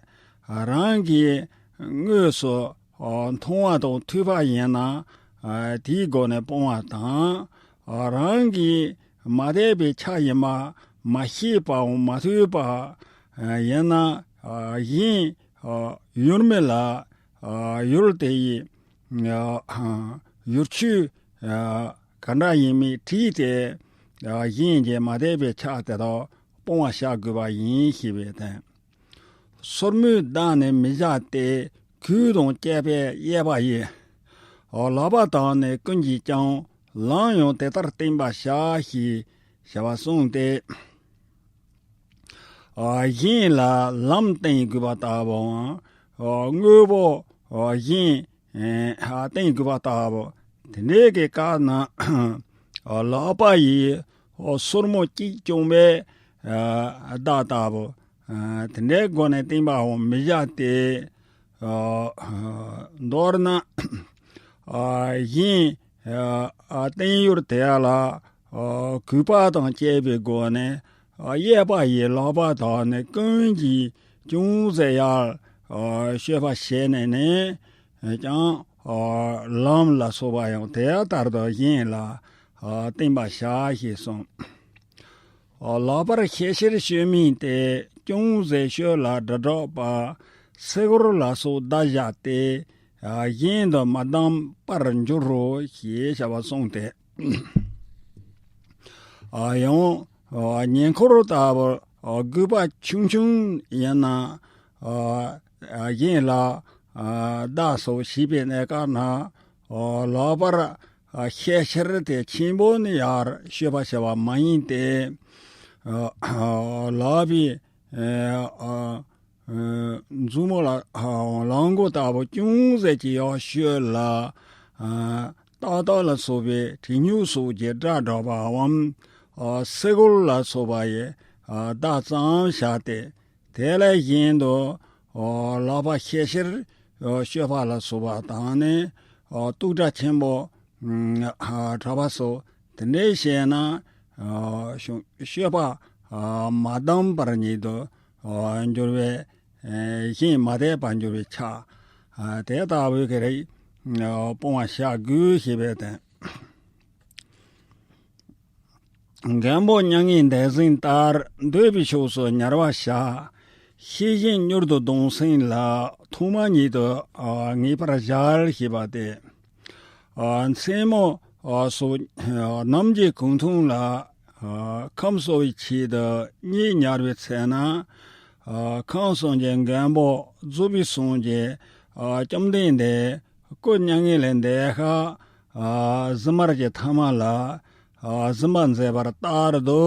རང་གིས་དངོས་སུ། ཨ། མཐོང་བ་དང་ཐོས་པ་ཡིན་ན། ཨ། དེའི་སྒོ་ནས་སྤོང་བ་དང་། ཨ། རང་གིས་མ་དད་པའི་ཆ་ཡིན་པ་མ་ཤེས་པའམ་མ་ཐོས་པ། ཨ། ཡིན་ན། ཨ། གཞན། ཨ། ཡུལ་མི་ལ། ཨ། ཡུལ་དེ་ཡི། ཨ། ཡུལ་ཆོས། ཨ། ག་འདྲ་ཡིན་མིན་དྲིས་ཏེ། ཨ། གཞན་གྱི་མ་དད་པའི་ཆ་དེ་དག་སྤོང་བར་བྱ་དགོས་པ་ཡིན་ཞེས་པའི་དོན། སོར་མོས་བརྡབས་ནས་མི་བྱ་སྟེ། གོས་དང་བཅས་པས་གཡས་པ་ཡི། ལག་པ་དག་ནི་ཀུན་གྱིས་ཀྱང་ལམ་ཡང་དེ་ལྟར་བསྟན་པར་བྱ་ཞེས་བྱ་བ་གསུངས་ཏེ། གཞན་ལ་ལམ་བསྟན་དགོས་པ་ལྟ་བུའམ། དངོས་པོ་གཞན་བསྟན་དགོས་པ་ལྟ་བུ། དེ་འདྲའི་གི་སྐབས་ན་ལག་པ་ཡིས་སོར་མོ་གཅིག་བརྐྱངས་པའི་བརྡ་ལྟ་བུ། དེ་འདྲའི་སྒོ་ནས་བསྟན་པའང་མི་བྱ་སྟེ། མདོར་ན་གཞན་བསྟན་ཡུལ་དེ་ལ་གུས་པ་དང་བཅས་པའི་སྒོ་ནས་གཡས་པ་ཡི་ལག་པ་དག་ནི་ཀུན་གྱིས་ཅུང་ཟད་ཡར་གཤེགས་པ་བྱས་ནས་ནི་ཀྱང་ལམ་ལ་སོགས་པ་ཡང་དེ་ལྟར་དུ་གཞན་ལ་བསྟན་པར་བྱ་ཞེས་གསུངས། ལག་པར་ཤེས་བྱར་སྤྱོད་མིན་ཏེ། ཅུང་ཟད་སྤྱོད་ལ་སྒྲ་སྒྲོགས་པ། སེ་གོལ་ལ་སོགས་བརྡ་བཞག་སྟེ། གཞན་དུ་མི་ལྡང་བར་འགྱུར་རོ་ཞེས་བྱ་བ་གསུངས་ཏེ། ཡང་ཉེ་འཁོར་ལྟ་བུར་སྒུག་པ་ཆུང་ཆུང་ཡིན་ན། གཞན་ལ་བརྡ་སོགས་བྱེད་པའི་གནས་སྐབས་ན། ལག་པར་ཤེས་བྱར་དེ་ཆེན་པོ་ནི་ཡར་གཤེགས་པ་བྱ་བ་མ་ཡིན་ཏེ། ལག་པའི་མཛུབ་མོ་ལ་ལག་མགོ་ལྟ་བུ་ཅུང་ཟད་ཀྱིས་ཡར་གཤེགས་ལ། ཏག་ཏག་ལ་སོགས་པའི་བྲེལ་མྱུར་སོགས་ཀྱི་སྒྲ་སྒྲོག་པའམ། སེ་གོལ་ལ་སོགས་པ་ཡི་བརྡ་ཙམ་བྱ་སྟེ། དེ་ལས་གཞན་དུ་ལག་པ་ཤེས་བྱར་གཤེགས་པ་ལ་སོགས་པ་དང་ནི། ཏོག་སྒྲ་ཆེན་པོ་གྲགས་པ་སོགས་དེ་འདྲའི་བྱས་ན། གཤེགས་པ་མ་ལྡང་བར་ཉིད་དུ་འགྱུར་བའི། གཞན་མ་དད་པར་འགྱུར་བའི་ཆ། དེ་ལྟ་བུའི་གི་རིགས་སྤོང་བར་བྱ་དགོས་ཞེས་པའི་དོན། མགོན་པོ་མྱ་ངན་འདས་ཟིན་ལྟར། འདོད་པའི་ཕྱོགས་སུ་ཉར་བར་བྱ། ཤེས་བཞིན་མྱུར་དུ་ལྡང་སེམས་ལ། ཐོག་མ་ཉིད་དུ་ངེས་པར་བྱ་ཞེས་པ་སྟེ། མཚན་མོ་སོགས་ནམ་གྱི་གུང་ཐུང་ལ། ཁམས་གསོ་བའི་ཆེད་དུ་གཉིད་ཉལ་བའི་ཚེ་ན། ཁམས་གསུམ་གྱི་མགོན་པོ་རྫོགས་པའི་སངས་རྒྱས་བཅོམ་ལྡན་འདས་སྐུ་མྱ་ངན་ལས་འདས་ཤག་གཟིམ་མལ་གྱི་མཐའ་མ་ལ་གཟིམ་པ་མཛད་པ་ལྟར་དུ།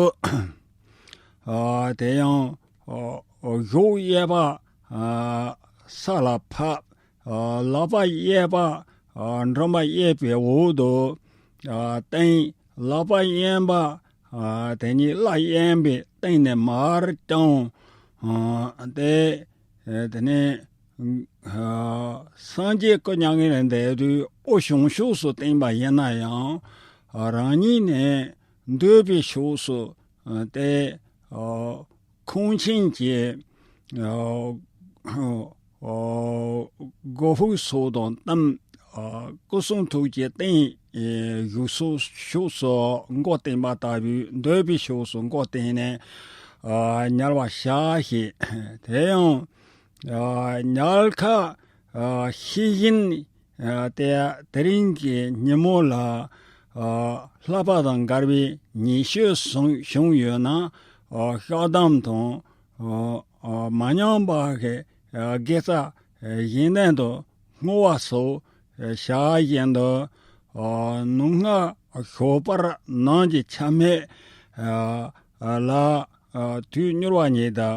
དེ་ཡང་གཞོགས་གཡས་པ་ས་ལ་ཕབ། ལག་པ་གཡས་པ་སྒྲོམ་པ་གཡས་པའི་འོག་ཏུ་བསྟན། ལག་པ་གཡོན་པ་དེ་ཉིད་བརླ་གཡོན་པའི་སྟེང་ནས་མར་བརྐྱངས་ཏེ། དེ་ནས་སངས་རྒྱས་སྐུ་མྱ་ངན་ལས་འདས་དུས་དབུ་བྱང་ཕྱོགས་སུ་བསྟན་པ་ཡིན་ན་ཡང་། རང་ཉིད་ནི་འདོད་པའི་ཕྱོགས་སུ་སྟེ། ཁོང་ཆེན་གྱི་སྒོ་ཕུག་སོགས་དང་གཏམ། སྐུ་གསུང་ཐུགས་ཀྱི་རྟེན་བཞུགས་སོ་ཕྱོགས་སུ་མགོ་བསྟན་པ་ལྟ་བུའི་འདོད་པའི་ཕྱོགས་སུ་མགོ་བསྟན་ནས་ཉལ་བར་བྱ་ཞེས། དེ་ཡང་ཉལ་ཁ་ཤེས་བཞིན་ཨ་དེ་དེ་རིང་གི་ཉིན་མོ་ལ་ཨ་ལྷག་པ་དང་འགལ་བའི་ཉེས་སྤྱོད་བྱུང་བྱུང་ཡོད་ན། ཨ་བཤགས་སྡོམ་དང་ཨ་ཨ་མ་ཉམས་པ་གི་ཨ་དགེ་རྩ་གཞན་དོན་དུ་བསྔོ་བ་སོགས་བྱ་བཞིན་དུ། ཨ་ནུབ་སྔ་ཞོགས་པར་ནམ་གྱི་ཆ་སྨད་ཨ་ལ་ཨ་དུས་མྱུར་བ་ཉིད་དུ་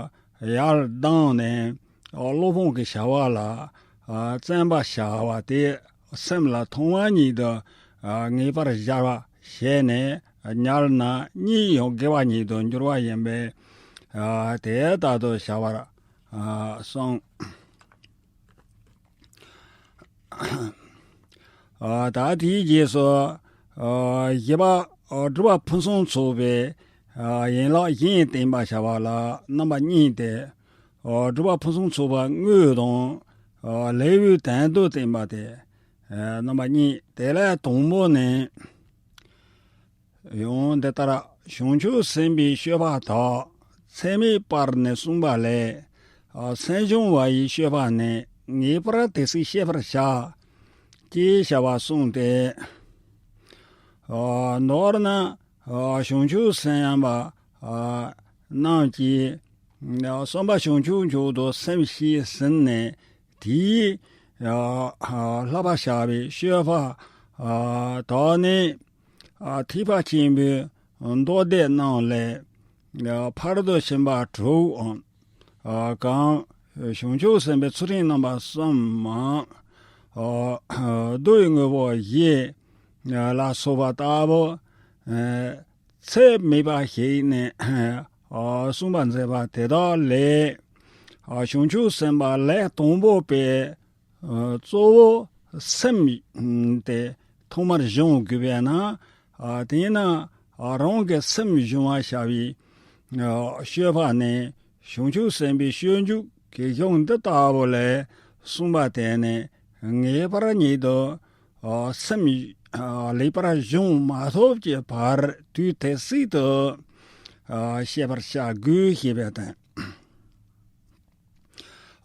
ཡར་ལྡང་ནས། ཨ་སློབ་དཔོན་གྱི་བྱ་བ་ལ་ཨ་བརྩོན་པར་བྱ་བ་དེ་སེམས་ལ་ཐོག་མ་ཉིད་དུ་ཨ་ངེས་པར་སྦྱར་བ་བྱས་ནས་ཉལ་ན་གཉིད་ཡང་དགེ་བ་ཉིད་དུ་འགྱུར་བ་ཡིན་པས། ཨ་དེ་ལྟར་དུ་བྱ་བར་ཨ་གསུངས། ཨ་ད་དེའི་རྗེས་སུ་ཨ་བཞི་པ་ཨ་སྒྲུབ་པ་ཕུན་སུམ་ཚོགས་པའི་ཨ་ཡན་ལག་བཞི་བསྟན་པར་བྱ་བ་ལ་རྣམ་པ་གཉིས་ཏེ། ཨ་སྒྲུབ་པ་ཕུན་སུམ་ཚོགས་པ་དངོས་དང་ཨ་ལེའུའི་དོན་དུ་བསྟན་པ་སྟེ། ཨ་རྣམ་པ་གཉིས། དེ་ལས་དང་པོ་ནི། ཡང་འདི་ལྟར་བྱང་ཆུབ་སེམས་དཔའི་སྤྱོད་པ་དག་ཚད་མའི་བར་ནས་གསུངས་པ་ལས། ཨ་སེམས་སྦྱོང་བ་ཡི་སྤྱོད་པ་ནི་ངེས་པར་དེ་སྲིད་ཤེས་པར་བྱ། ཅེས་བྱ་བ་གསུངས་ཏེ། ཨ་མདོར་ན་ཨ་བྱང་ཆུབ་སེམས་དཔའ་ཨ་རྣམས་ཀྱིས་ཨ་བསམ་པ་བྱང་ཆུབ་མཆོག་ཏུ་སེམས་བསྐྱེད་ཟིན་ནས། དེའི་ ཨ་ཨ་བསླབ་པ་བྱ་བའི་སྤྱོད་པ་ཨ་དག་ནི། ཨ་ཐེག་པ་ཆེན་པོའི་མདོ་སྡེ་རྣམས་ལས་ཨ་ཕར་ཕྱིན་ཞིང་པ་དྲུག་འམ། ཨ་གང་བྱང་ཆུབ་སེམས་དཔའི་ཚུལ་ཁྲིམས་རྣམ་པ་གསུམ་མམ། ཨ་བསྡུ་བའི་དངོས་པོ་བཞི་ལ་སོགས་པ་ལྟ་བུ། ཨ་ཚད་མེད་པ་ཞིག་ནས་ཨ་གསུངས་པ་མཛད་པ་དེ་དག་ལས། ཨ་བྱང་ཆུབ་སེམས་དཔའ་ལས་དང་པོ་པའི་ཨ་གཙོ་བོ་སེམས་དེ་ཐོག་མར་སྦྱོང་དགོས་པས་ན། ཨ་དེས་ན་ཨ་རང་གི་སེམས་སྦྱོང་བར་བྱ་བའི་ཨ་སྤྱོད་པ་ནི་བྱང་ཆུབ་སེམས་དཔའི་སྤྱོད་འཇུག་གི་གཞུང་འདི་ལྟ་བུ་ལས་གསུངས་པ་དེ་ནི་ངེས་པར་ཉིད་དུ་ཨ་སེམས་ཨ་ལེགས་པར་སྦྱོང་མ་ཐུབ་ཀྱི་བར་དུས་དེ་སྲིད་དུ་ཨ་བཤད་པར་བྱ་དགོས་ཞེས་པ་དང་།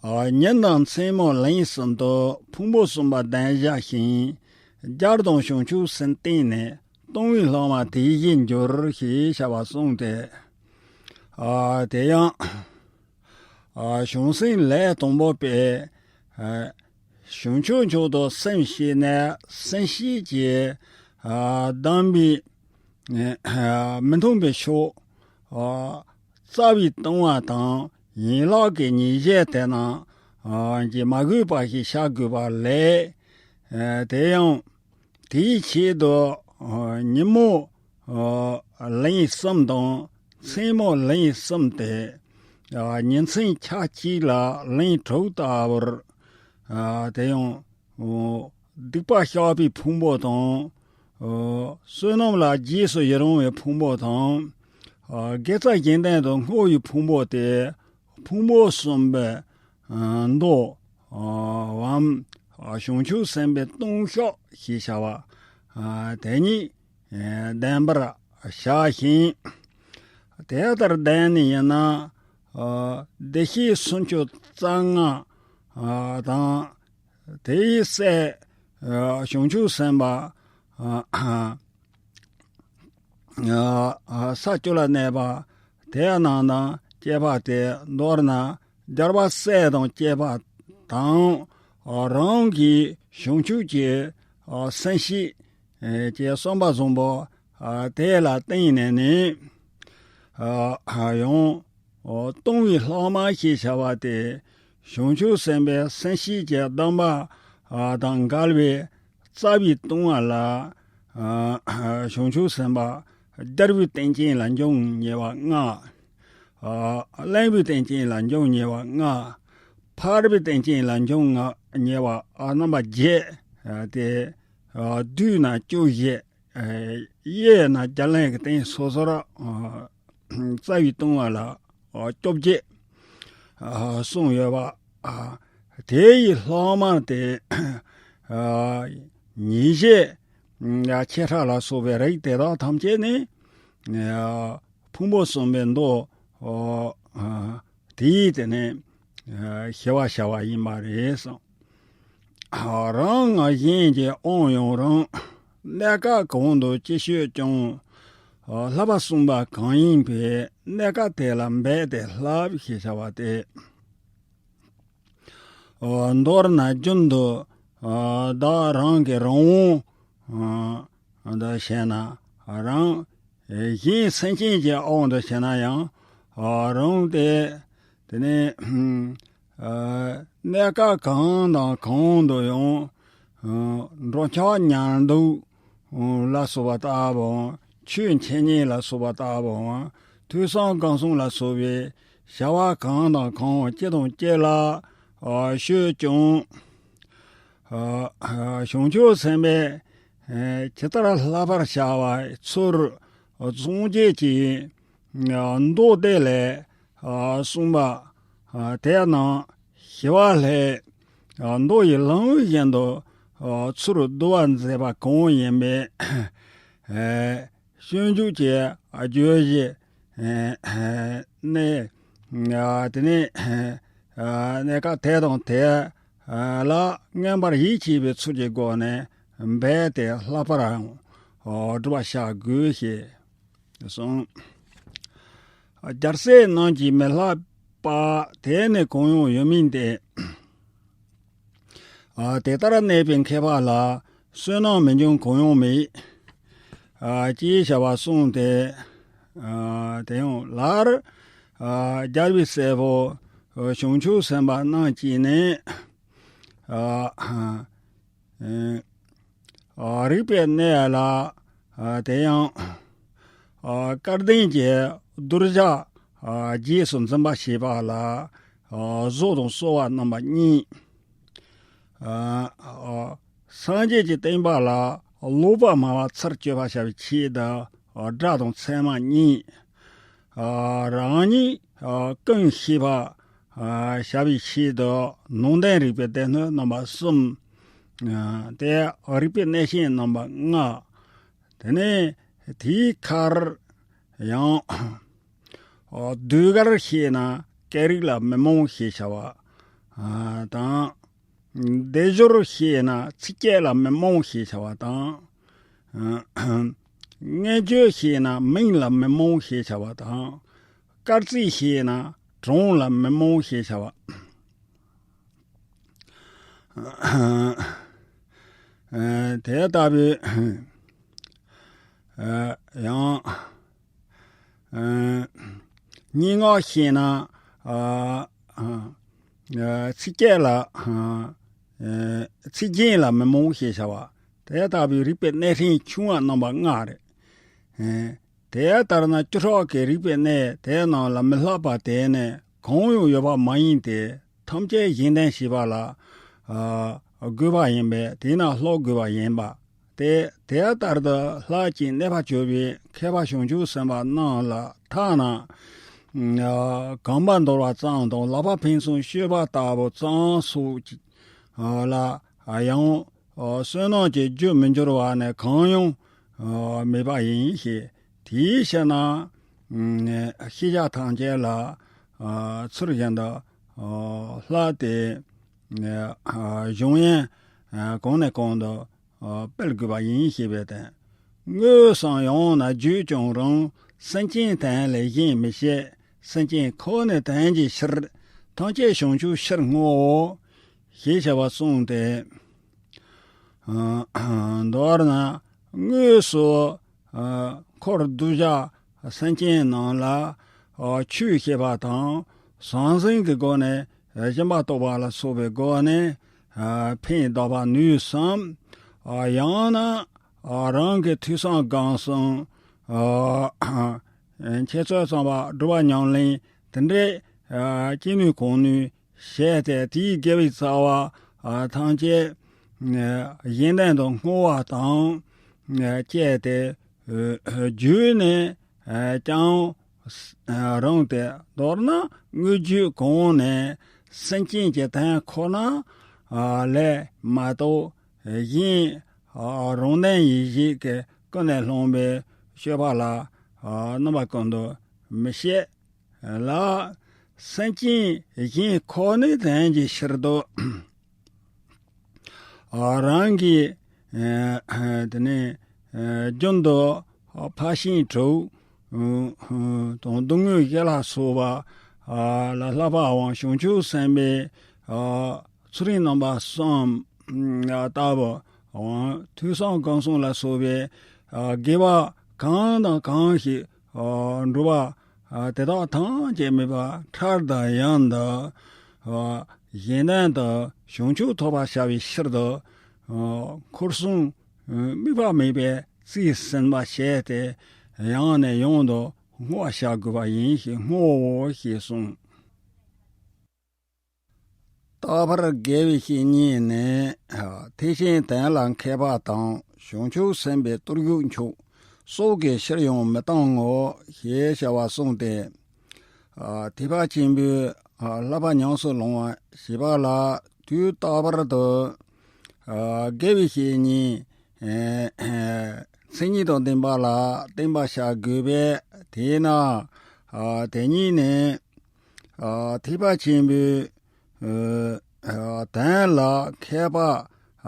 ཨ་ཉིན་དང་མཚན་མོ་ལན་གསུམ་དུ་ཕུང་པོ་གསུམ་པ་གདན་བཞག་ཞིང་། རྒྱལ་དང་བྱང་ཆུབ་སེམས་བསྟེན་ནས། སྟོང་པའི་ལྷག་མ་དེ་བཞིན་འགྱུར། ཞེས་བྱ་བ་གསུངས་ཏེ། ཨ་དེ་ཡང་ཨ་བྱང་སེམས་ལས་དང་པོ་པའི་ཨ་བྱང་ཆུབ་མཆོག་ཏུ་སེམས་བསྐྱེད་ནས་སེམས་བསྐྱེད་ཀྱི་ཨ་གདམས་པའི་མི་མཐུན་པའི་ཕྱོགས། རྩ་བའི་ལྟུང་བ་དང་ཡན་ལག་གི་ཉེས་བྱས་དེ་རྣམས་ཀྱིས་མ་གོས་པ་ཞིག་བྱ་དགོས་པ་ལས། དེ་ཡང་དེའི་ཆེད་དུ་ཉིན་མོ་ལན་གསུམ་དང་མཚན་མོ་ལན་གསུམ་སྟེ། ཉིན་མཚན་ཆ་གཅིག་ལ་ལན་དྲུག་ལྟ་བུར། དེ་ཡང་སྡིག་པ་བཤགས་པའི་ཕུང་པོ་དང་། བསོད་ནམས་ལ་རྗེས་སུ་ཡི་རང་བའི་ཕུང་པོ་དང་། དགེ་རྩ་གཞན་དོན་དུ་བསྔོ་བའི་ཕུང་པོ་སྟེ། ཕུང་པོ་གསུམ་པའི་མདོ་བམ། བྱང་ཆུབ་སེམས་དཔའི་ལྟུང་བཤགས་ཞེས་བྱ་བ་དེ་ཉིད་ལྡན་པར་བྱ་ཞིང་། དེ་ལྟར་ལྡན་ནི་ཡིན་ན། བདེ་གཤེགས་སུམ་ཅུ་རྩ་ལྔ་དང་། དེའི་སྲས་བྱང་ཆུབ་སེམས་དཔའ་ས་བཅུ་ལ་གནས་པ་དེ་རྣམས་དང་བཅས་པ་སྟེ། མདོར་ན་རྒྱལ་བ་སྲས་དང་བཅས་པ་དང་། རང་གི་བྱང་ཆུབ་ཀྱི་སེམས་བསྐྱེད་ཀྱི་གསུམ་པ་བཟང་པོ་དེ་ལ་བརྟེན་ནས་ནི། ཡང་ལྟུང་བའི་ལྷག་མ་ཞེས་བྱ་བ་སྟེ། བྱང་ཆུབ་སེམས་དཔའི་སེམས་བསྐྱེད་ཀྱི་གདམས་པ་དང་འགལ་བའི་རྩ་བའི་ལྟུང་བ་ལ། བྱང་ཆུབ་སེམས་དཔའ་སྦྱར་བའི་རྟེན་ཅན་ལ་འབྱུང་ཉེ་བ་ལྔ། བརླན་པའི་རྟེན་ཅན་ལ་འབྱུང་ཉེ་བ་ལྔ། འཕར་བའི་རྟེན་ཅན་ལ་འབྱུང་ཉེ་བ་རྣམ་པ་བརྒྱད་དེ། བསྡུས་ན་བཅུ་བཞི། དབྱེ་ན་རྒྱ་གླིང་གི་རྟེན་སོ་སོར་རྩ་བའི་ལྟུང་བ་ལ་བཅོ་བརྒྱད་གསུངས་ཡོད་པ། དེ་ཡི་ལྷག་མ་སྟེ། ཉེས་བྱས་ཆེ་ཕྲ་ལ་སོགས་པའི་རིགས་དེ་དག་ཐམས་ཅད་ནི། ཕུང་པོ་གསུམ་པའི་མདོ། དེའི་དེ་ནས་ཞི་བར་བྱ་བ་ཡིན་པ་རེད་གསུངས། རང་ངག་གཞན་གྱི་དབང་ཡང་རུང་། གནས་སྐབས་གང་དུ་ཅི་སྤྱོད་ཀྱང་། བསླབ་པ་གསུངས་པ་གང་ཡིན་པས། གནས་སྐབས་དེ་ལ་འབད་དེ་བསླབ་ཞེས་བྱ་བ་སྟེ། མདོར་ན་རྒྱུན་དུ་བདག་རང་གི་རང་དབང་དུ་བྱས་ན་རང་། གཞན་སེམས་ཅན་གྱི་དབང་དུ་བྱས་ན་ཡང་རུང་སྟེ། དེ་ནས་གནས་སྐབས་གང་དང་གང་དུ་ཡང་འགྲོ་འཆག་ཉལ་འདུག་ལ་སོགས་པ་ལྟ་བུའམ། ཆོས་འཆད་ཉན་ལ་སོགས་པ་ལྟ་བུའམ། ཐོས་བསམ་སྒོམ་གསུམ་ལ་སོགས་པའི་བྱ་བ་གང་དང་གང་ཅི་དང་ཅི་ལ་སྤྱོད་ཀྱང་། བྱང་ཆུབ་སེམས་དཔའི་ཇི་ལྟར་བསླབ་པར་བྱ་བའི་ཚུལ་སངས་རྒྱས་ཀྱི་མདོ་སྡེ་ལས་གསུངས་པ་དེ་རྣམས་ཞི་བ་ལྷའི་མདོ་ཡི་ལམ་བཞིན་དུ་ཚུར་བསྡུ་བར་མཛད་པ་གང་ཡིན་པས། སྤྱོད་འཇུག་གི་བརྗོད་གཞི་ནི། དེ་ནས་གནས་སྐབས་དེ་དང་དེ་ལ་མངོན་པར་ཡིད་ཆེས་པའི་ཚུལ་གྱི་སྒོ་ནས་འབད་དེ་བསླབ་པར་སྒྲུབ་པར་བྱ་དགོས་ཞེས་གསུངས། རྒྱལ་སྲས་རྣམས་ཀྱིས་མི་བསླབ་པ་དེ་ནི་གང་ཡང་ཡོད་མིན་ཏེ། ཨ་དེ་ལྟར་གནས་པའི་མཁས་པ་ལ་བསོད་ནམས་མི་འབྱུང་གང་ཡང་མེད། ཨ་ཅེས་བྱ་བ་གསུངས་ཏེ། ཨ་དེ་ཡང་སླར་ཨ་རྒྱལ་བའི་སྲས་པོ་བྱང་ཆུབ་སེམས་དཔའ་རྣམས་ཀྱིས་ནི། ཨ་ཨ་རིག་པའི་གནས་ལ། ཨ་དེ་ཡང་ཨ་སྐལ་ལྡན་གྱི་གདུལ་བྱ་ཨ་རྗེས་སུ་འཛིན་པ་ཞེས་པ་ལ། ཨ་གཟུགས་དང་གསོལ་བ་རྣམ་པ་གཉིས། ཨ་ཨ་སངས་རྒྱས་ཀྱི་བསྟན་པ་ལ་ལོག་པར་སྨྲ་བ་ཚུར་གཅོད་པར་བྱ་བའི་ཆེད་དུ། ཨ་དགྲ་དང་མཚན་མ་གཉིས། ཨ་རང་ཉིད་ཨ་ཀུན་ཤེས་པར་ཨ་བྱ་བའི་ཆེད་དུ་ནང་དོན་རིག་པའི་སྡེ་སྣོད་རྣམ་པ་གསུམ། ཨ་དེ་རིག་པའི་གནས་ཆེན་རྣམ་པ་ལྔ། དེ་ནས་དེའི་ཁར་ཡང་ཨ་ཟློས་གར་ཤེས་ན་སྐད་རིགས་ལ་མི་རྨོངས་ཞེས་བྱ་བ་ཨ་དང་། སྡེབ་སྦྱོར་ཤེས་ན་ཚིག་བཅད་ལ་མི་རྨོངས་ཞེས་བྱ་བ་དང་། ཨ་མངོན་བརྗོད་ཤེས་ན་མིང་ལ་མི་རྨོངས་ཞེས་བྱ་བ་དང་། སྐར་རྩིས་ཤེས་ན་གྲངས་ལ་མི་རྨོངས་ཞེས་བྱ་བ། ཨ་དེ་ལྟ་བུའི་ཨ་ཡང་ཨ་སྙན་ངག་ཤེས་ན་ཨ་ཨ་ཚིག་བཅད་ལ་ཨ་ཨ་ཚིག་རྒྱན་ལ་མི་རྨོངས་ཞེས་བྱ་བ། དེ་ལྟ་བུའི་རིག་པའི་གནས་ཆེན་ཆུང་བ་རྣམ་པ་ལྔ་རེད། ཨ་དེ་ལྟར་ན་བཅུ་ཕྲག་གི་རིག་པའི་གནས་དེ་རྣམས་ལ་མི་སློབ་པ་དེ་ནི་གང་ཡང་ཡོད་པ་མ་ཡིན་ཏེ། ཐམས་ཅད་གཞན་ལྡན་ཞེས་པ་ལ་ཨ་དགོས་པ་ཡིན་པས། དེས་ན་སློབ་དགོས་པ་ཡིན་པ། དེ་དེ་ལྟར་དུ་ལྷག་ཅིང་གནས་པ་བཅོལ་བའི་མཁས་པ་བྱང་ཆུབ་སེམས་དཔའ་རྣམས་ལ་ཐ་ན་ཨ་གོམ་པ་འདོར་བ་ཙམ་དང་ལག་པ་ཕན་ཚུན་གཤོལ་བ་ལྟ་བུ་ཙམ་སོགས་ཀྱི་ཨ་ལ་ཡང་ཨ་བསོད་ནམས་ཀྱི་རྒྱུར་མི་འགྱུར་བ་ནི་གང་ཡང་ཨ་མེད་པ་ཡིན་ཞེས། དེའི་ཕྱིར་ན་ཨ་ཤེས་བྱ་ཐམས་ཅད་ལ་ཨ་ཚུལ་བཞིན་དུ་ཨ་བསླབས་ཏེ། ཨ་གཞུང་ཡན་ཨ་གོང་ནས་གོང་དུ་ཨ་སྤེལ་དགོས་པ་ཡིན་ཞེས་པའི་དོན། དངོས་སམ་ཡང་ན་བརྗོད་ཀྱང་རུང་། སེམས་ཅན་དོན་ལས་གཞན་མི་བྱེད། སེམས་ཅན་ཁོ་ནའི་དོན་གྱི་ཕྱིར། ཐམས་ཅད་བྱང་ཆུབ་ཕྱིར་བསྔོའོ། ཞེས་བྱ་བ་གསུངས་ཏེ། ཨ་མདོར་ན་དངོས་སུ་ཨ་འཁོར་གདུལ་བྱ་སེམས་ཅན་རྣམས་ལ་ཨ་ཆོས་བཤད་པ་དང་། ཟང་ཟིང་གི་སྒོ་ནས་སྦྱིན་པ་གཏོང་བ་ལ་སོགས་པའི་སྒོ་ནས་ཨ་ཕན་གདགས་པ་ནུས་སམ། ཨ་ཡང་ན་ཨ་རང་གི་ཐོས་བསམ་སྒོམ་གསུམ། ཨ་འཆད་རྩོད་རྩོམ་པ། སྒྲུབ་པ་ཉམས་ལེན། དེ་འདྲའི་ཨ་ཅི་ནུས་གང་ནུས་བྱས་ཏེ། དེའི་དགེ་བའི་རྩ་བ་ཨ་ཐམས་ཅད་ཨ་གཞན་དོན་དུ་བསྔོ་བ་དང་ཨ་བཅས་ཏེ། ཨ་བརྗོད་ནས་ཨ་ཀྱང་ཨ་རུང་སྟེ། མདོར་ན་དངོས་བརྗོད་གང་ནས་སེམས་ཅན་གྱི་དོན་ཁོ་ན་ཨ་ལས་མ་གཏོགས། གཞན་ཨ་རང་དོན་ཡིད་བྱེད་ཀྱི་ཀུན་ནས་བསླངས་པའི་སྤྱོད་པ་ལ་ཨ་རྣམ་པ་ཀུན་ཏུ་མི་བྱེད། ལ། སེམས་ཅན་གཞན་ཁོ་ནའི་དོན་གྱི་ཕྱིར་དུ། ཨ་རང་གི་ཨ་དེ་ནས་ཨ་རྒྱུན་དུ་ཕར་ཕྱིན་དྲུག་དང་སྡུག་བསྔལ་བཞི་ལ་སོགས་པ་ཨ་ལ་བསླབ་པའམ་བྱང་ཆུབ་སེམས་དཔའི་ཨ་ཚུལ་ཁྲིམས་རྣམ་པ་གསུམ་ཨ་ལྟ་བུའམ་ཐོས་བསམ་སྒོམ་གསུམ་ལ་སོགས་པའི་ཨ་དགེ་བ་གང་དང་གང་ཞིག་ཨ་འགྲུབ་པ་ཨ་དེ་དག་ཐམས་ཅད་མེད་པར་འཕྲལ་དང་ཡུན་དུ་ཨ་གཞན་དོན་དུ་བྱང་ཆུབ་ཐོབ་པར་བྱ་བའི་ཕྱིར་དུ་ཨ་འཁོར་གསུམ་དམིགས་པ་མེད་པའི་རྩིས་ཟིན་པ་བྱས་ཏེ། ཡང་ནས་ཡང་དུ་བསྔོ་བ་བྱ་དགོས་པ་ཡིན་ཞེས་བསྔོའོ་ཞེས་གསུངས། རྟག་པར་དགེ་བའི་བཤེས་གཉེན་ནི། ཐེག་ཆེན་དོན་ལ་མཁས་པ་དང་། བྱང་ཆུབ་སེམས་དཔའི་གཏེར་གྱུར་མཆོག། སྲོག་གི་ཕྱིར་ཡང་མི་གཏང་ངོ་། ཞེས་བྱ་བ་གསུངས་ཏེ། ཐེག་པ་ཆེན་པོའི་བསླབ་པ་ཉམས་སུ་ལོངས་པ་ཞེས་པ་ལ། དུས་རྟག་པར་དུ་དགེ་བའི་བཤེས་གཉེན་མཚན་ཉིད་དང་ལྡན་པ་ལ་བསྟེན་པར་བྱ་དགོས་པས། དེས་ན་དེ་ཉིད་ནི། ཨ་ཐེག་པ་ཆེན་པོའི་ཨ་དོན་ལ་མཁས་པ་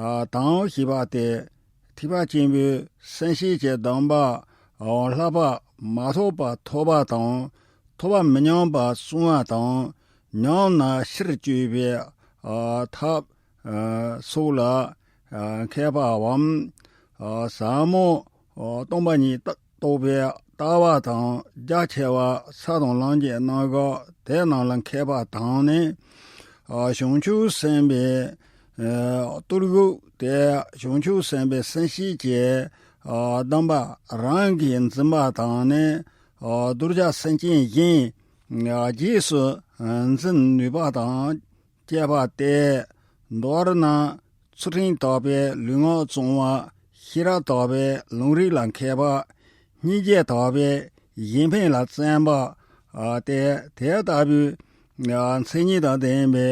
ཨ་དང་ཞེས་པ་སྟེ། ཐེག་པ་ཆེན་པོའི་སེམས་བསྐྱེད་ཀྱི་སྡོམ་པའམ་བསླབ་པ་མ་ཐོབ་པ་ཐོབ་པ་དང་། ཐོབ་པ་མི་ཉམས་པ་སྲུང་བ་དང་། ཉམས་ན་ཕྱིར་བཅོས་པའི་ཨ་ཐབས་ ཨ་སོགས་ལ་ཨ་མཁས་པའམ། ཨ་ཟབ་མོ་ཨ་སྟོང་པ་ཉིད་རྟོགས་པའི་ལྟ་བ་དང་རྒྱ་ཆེ་བ་ས་དང་ལམ་གྱི་རྣམ་གཞག་དེ་རྣམས་ལ་མཁས་པ་དང་ནི། ཨ་བྱང་ཆུབ་སེམས་དཔའི་ཨ་བསྟོད་གཞུག་དེ་བྱང་ཆུབ་སེམས་དཔའི་སེམས་བསྐྱེད་ཀྱི་ཨ་གདམས་པ་རང་གིས་འཛིན་པ་དང་ནི། ཨ་གདུལ་བྱ་སེམས་ཅན་གཞན་ཨ་རྗེས་སུ་འཛིན་ནུས་པ་དང་བཅས་པ་སྟེ། མདོར་ན་ཚུལ་ཁྲིམས་དག་པའི་ལུས་ངག་གཙང་བ། ཤེས་རབ་དག་པའི་ལམ་རིམ་ལ་མཁས་པ། སྙིང་རྗེ་དག་པའི་གཞན་ཕན་ལ་བརྩོན་པ། ཨ་དེ་དེ་ལྟ་བུའི་ཨ་མཚན་ཉིད་དང་ལྡན་པའི་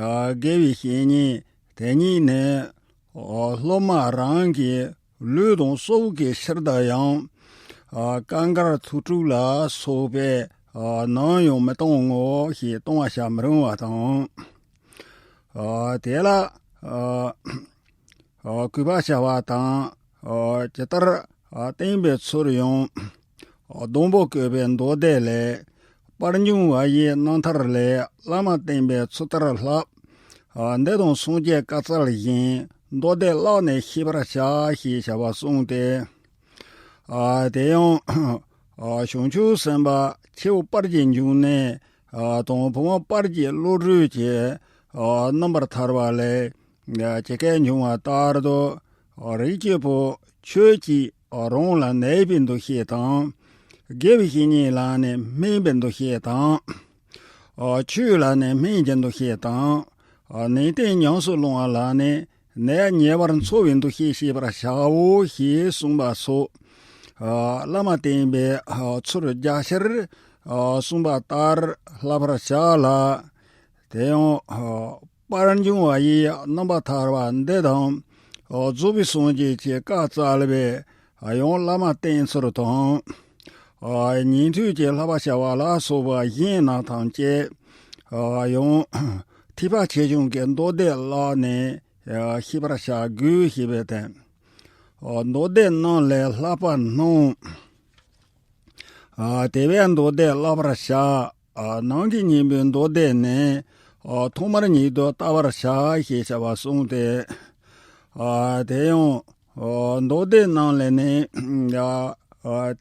ཨ་དགེ་བའི་བཤེས་གཉེན་དེ་ཉིད་ནི། ཨ་སློབ་མ་རང་གི་ལུས་དང་སྲོག་གི་ཕྱིར་དུ་ཡང་། ཨ་བཀའ་མགར་ཐུགས་སྤྲུགས་ལ་སོགས་པའི་ཨ་ནམ་ཡང་མི་གཏོང་ངོ་ཞེས་གཏོང་བར་བྱ་མི་རུང་བ་དང་། ཨ་དེ་ལ་ཨ་ཨ་གུས་པ་བྱ་བ་དང་། ཨ་ཇི་ལྟར་ཨ་བསྟན་པའི་ཚུལ་ཡང་། ཨ་སྡོང་པོ་བཀོད་པའི་མདོ་སྡེ་ལས། པར་འབྱུང་བ་ཡི་རྣམ་ཐར་ལས། བླ་མ་བསྟན་པའི་ཚུལ་ལྟར་བསླབ། ཨ་འདི་དང་སངས་རྒྱས་བཀའ་སྩལ་བཞིན། མདོ་སྡེ་བཀླགས་ནས་ཤེས་པར་བྱ་ཞེས་བྱ་བ་གསུངས་ཏེ། ཨ་དེ་ཡང་ཨ་བྱང་ཆུབ་སེམས་དཔའ་ཁྱེའུ་དཔལ་གྱི་འབྱུང་གནས་ཨ་དང་བུ་མོ་དཔལ་གྱི་བློ་གྲོས་ཀྱི་ཨ་རྣམ་པར་ཐར་པ་ལས། ཨ་ཇི་སྐད་འབྱུང་བ་ལྟར་དུ། ཨ་རིགས་ཀྱི་བུ་ཁྱོད་ཀྱིས་ཨ་རང་ལ་གནས་པའི་འདུ་ཤེས་དང་། དགེ་བའི་བཤེས་གཉེན་ལ་ནི་སྨན་པའི་འདུ་ཤེས་དང་། ཨ་ཆོས་ལ་ནི་སྨན་གྱི་འདུ་ཤེས་དང་། ཨ་ནན་ཏན་ཉམས་སུ་བླང་བ་ལ་ནི་ནད་ཉེ་བར་འཚོ་བའི་འདུ་ཤེས་བསྐྱེད་པར་བྱའོ་ཞེས་གསུངས་པ་སོགས། ཨ་བླ་མ་བསྟེན་པའི་ཨ་ཚུལ་རྒྱ་ཆེར་ཨ་གསུངས་པ་ལྟར་བསླབ་པར་བྱ་ལ། དེ་ཡང་ཨ་པར་འབྱུང་བ་ཡི་རྣམ་པར་ཐར་པ་འདི་དང་། ཨ་རྫོགས་པའི་སངས་རྒྱས་ཀྱི་བཀའ་སྩལ་བའི་ཨ་ཡང་བླ་མ་བསྟེན་ཚུལ་དང་། ཨ་ཉན་ཐོས་ཀྱི་བསླབ་པ་བྱ་བ་ལ་སོགས་པ་གཞན་རྣམས་ཐམས་ཅད། ཨ་ཡང་ཐེག་པ་ཆེ་ཆུང་གི་མདོ་སྡེ་བཀླགས་ནས་ཨ་ཤེས་པར་བྱ་དགོས་ཞེས་པའི་དོན། ཨ་མདོ་སྡེ་རྣམས་ལས་བསླབ་པ་སྣང་། ཨ་དེ་བས་མདོ་སྡེ་བཀླག་པར་བྱ། ཨ་ནམ་མཁའི་སྙིང་པོའི་མདོ་སྡེ་ནི། ཨ་ཐོག་མར་ཉིད་དུ་བལྟ་བར་བྱ་ཞེས་བྱ་བ་གསུངས་ཏེ། ཨ་དེ་ཡང་ཨ་མདོ་སྡེ་རྣམས་ལས་ནི། ཨ་ཨ་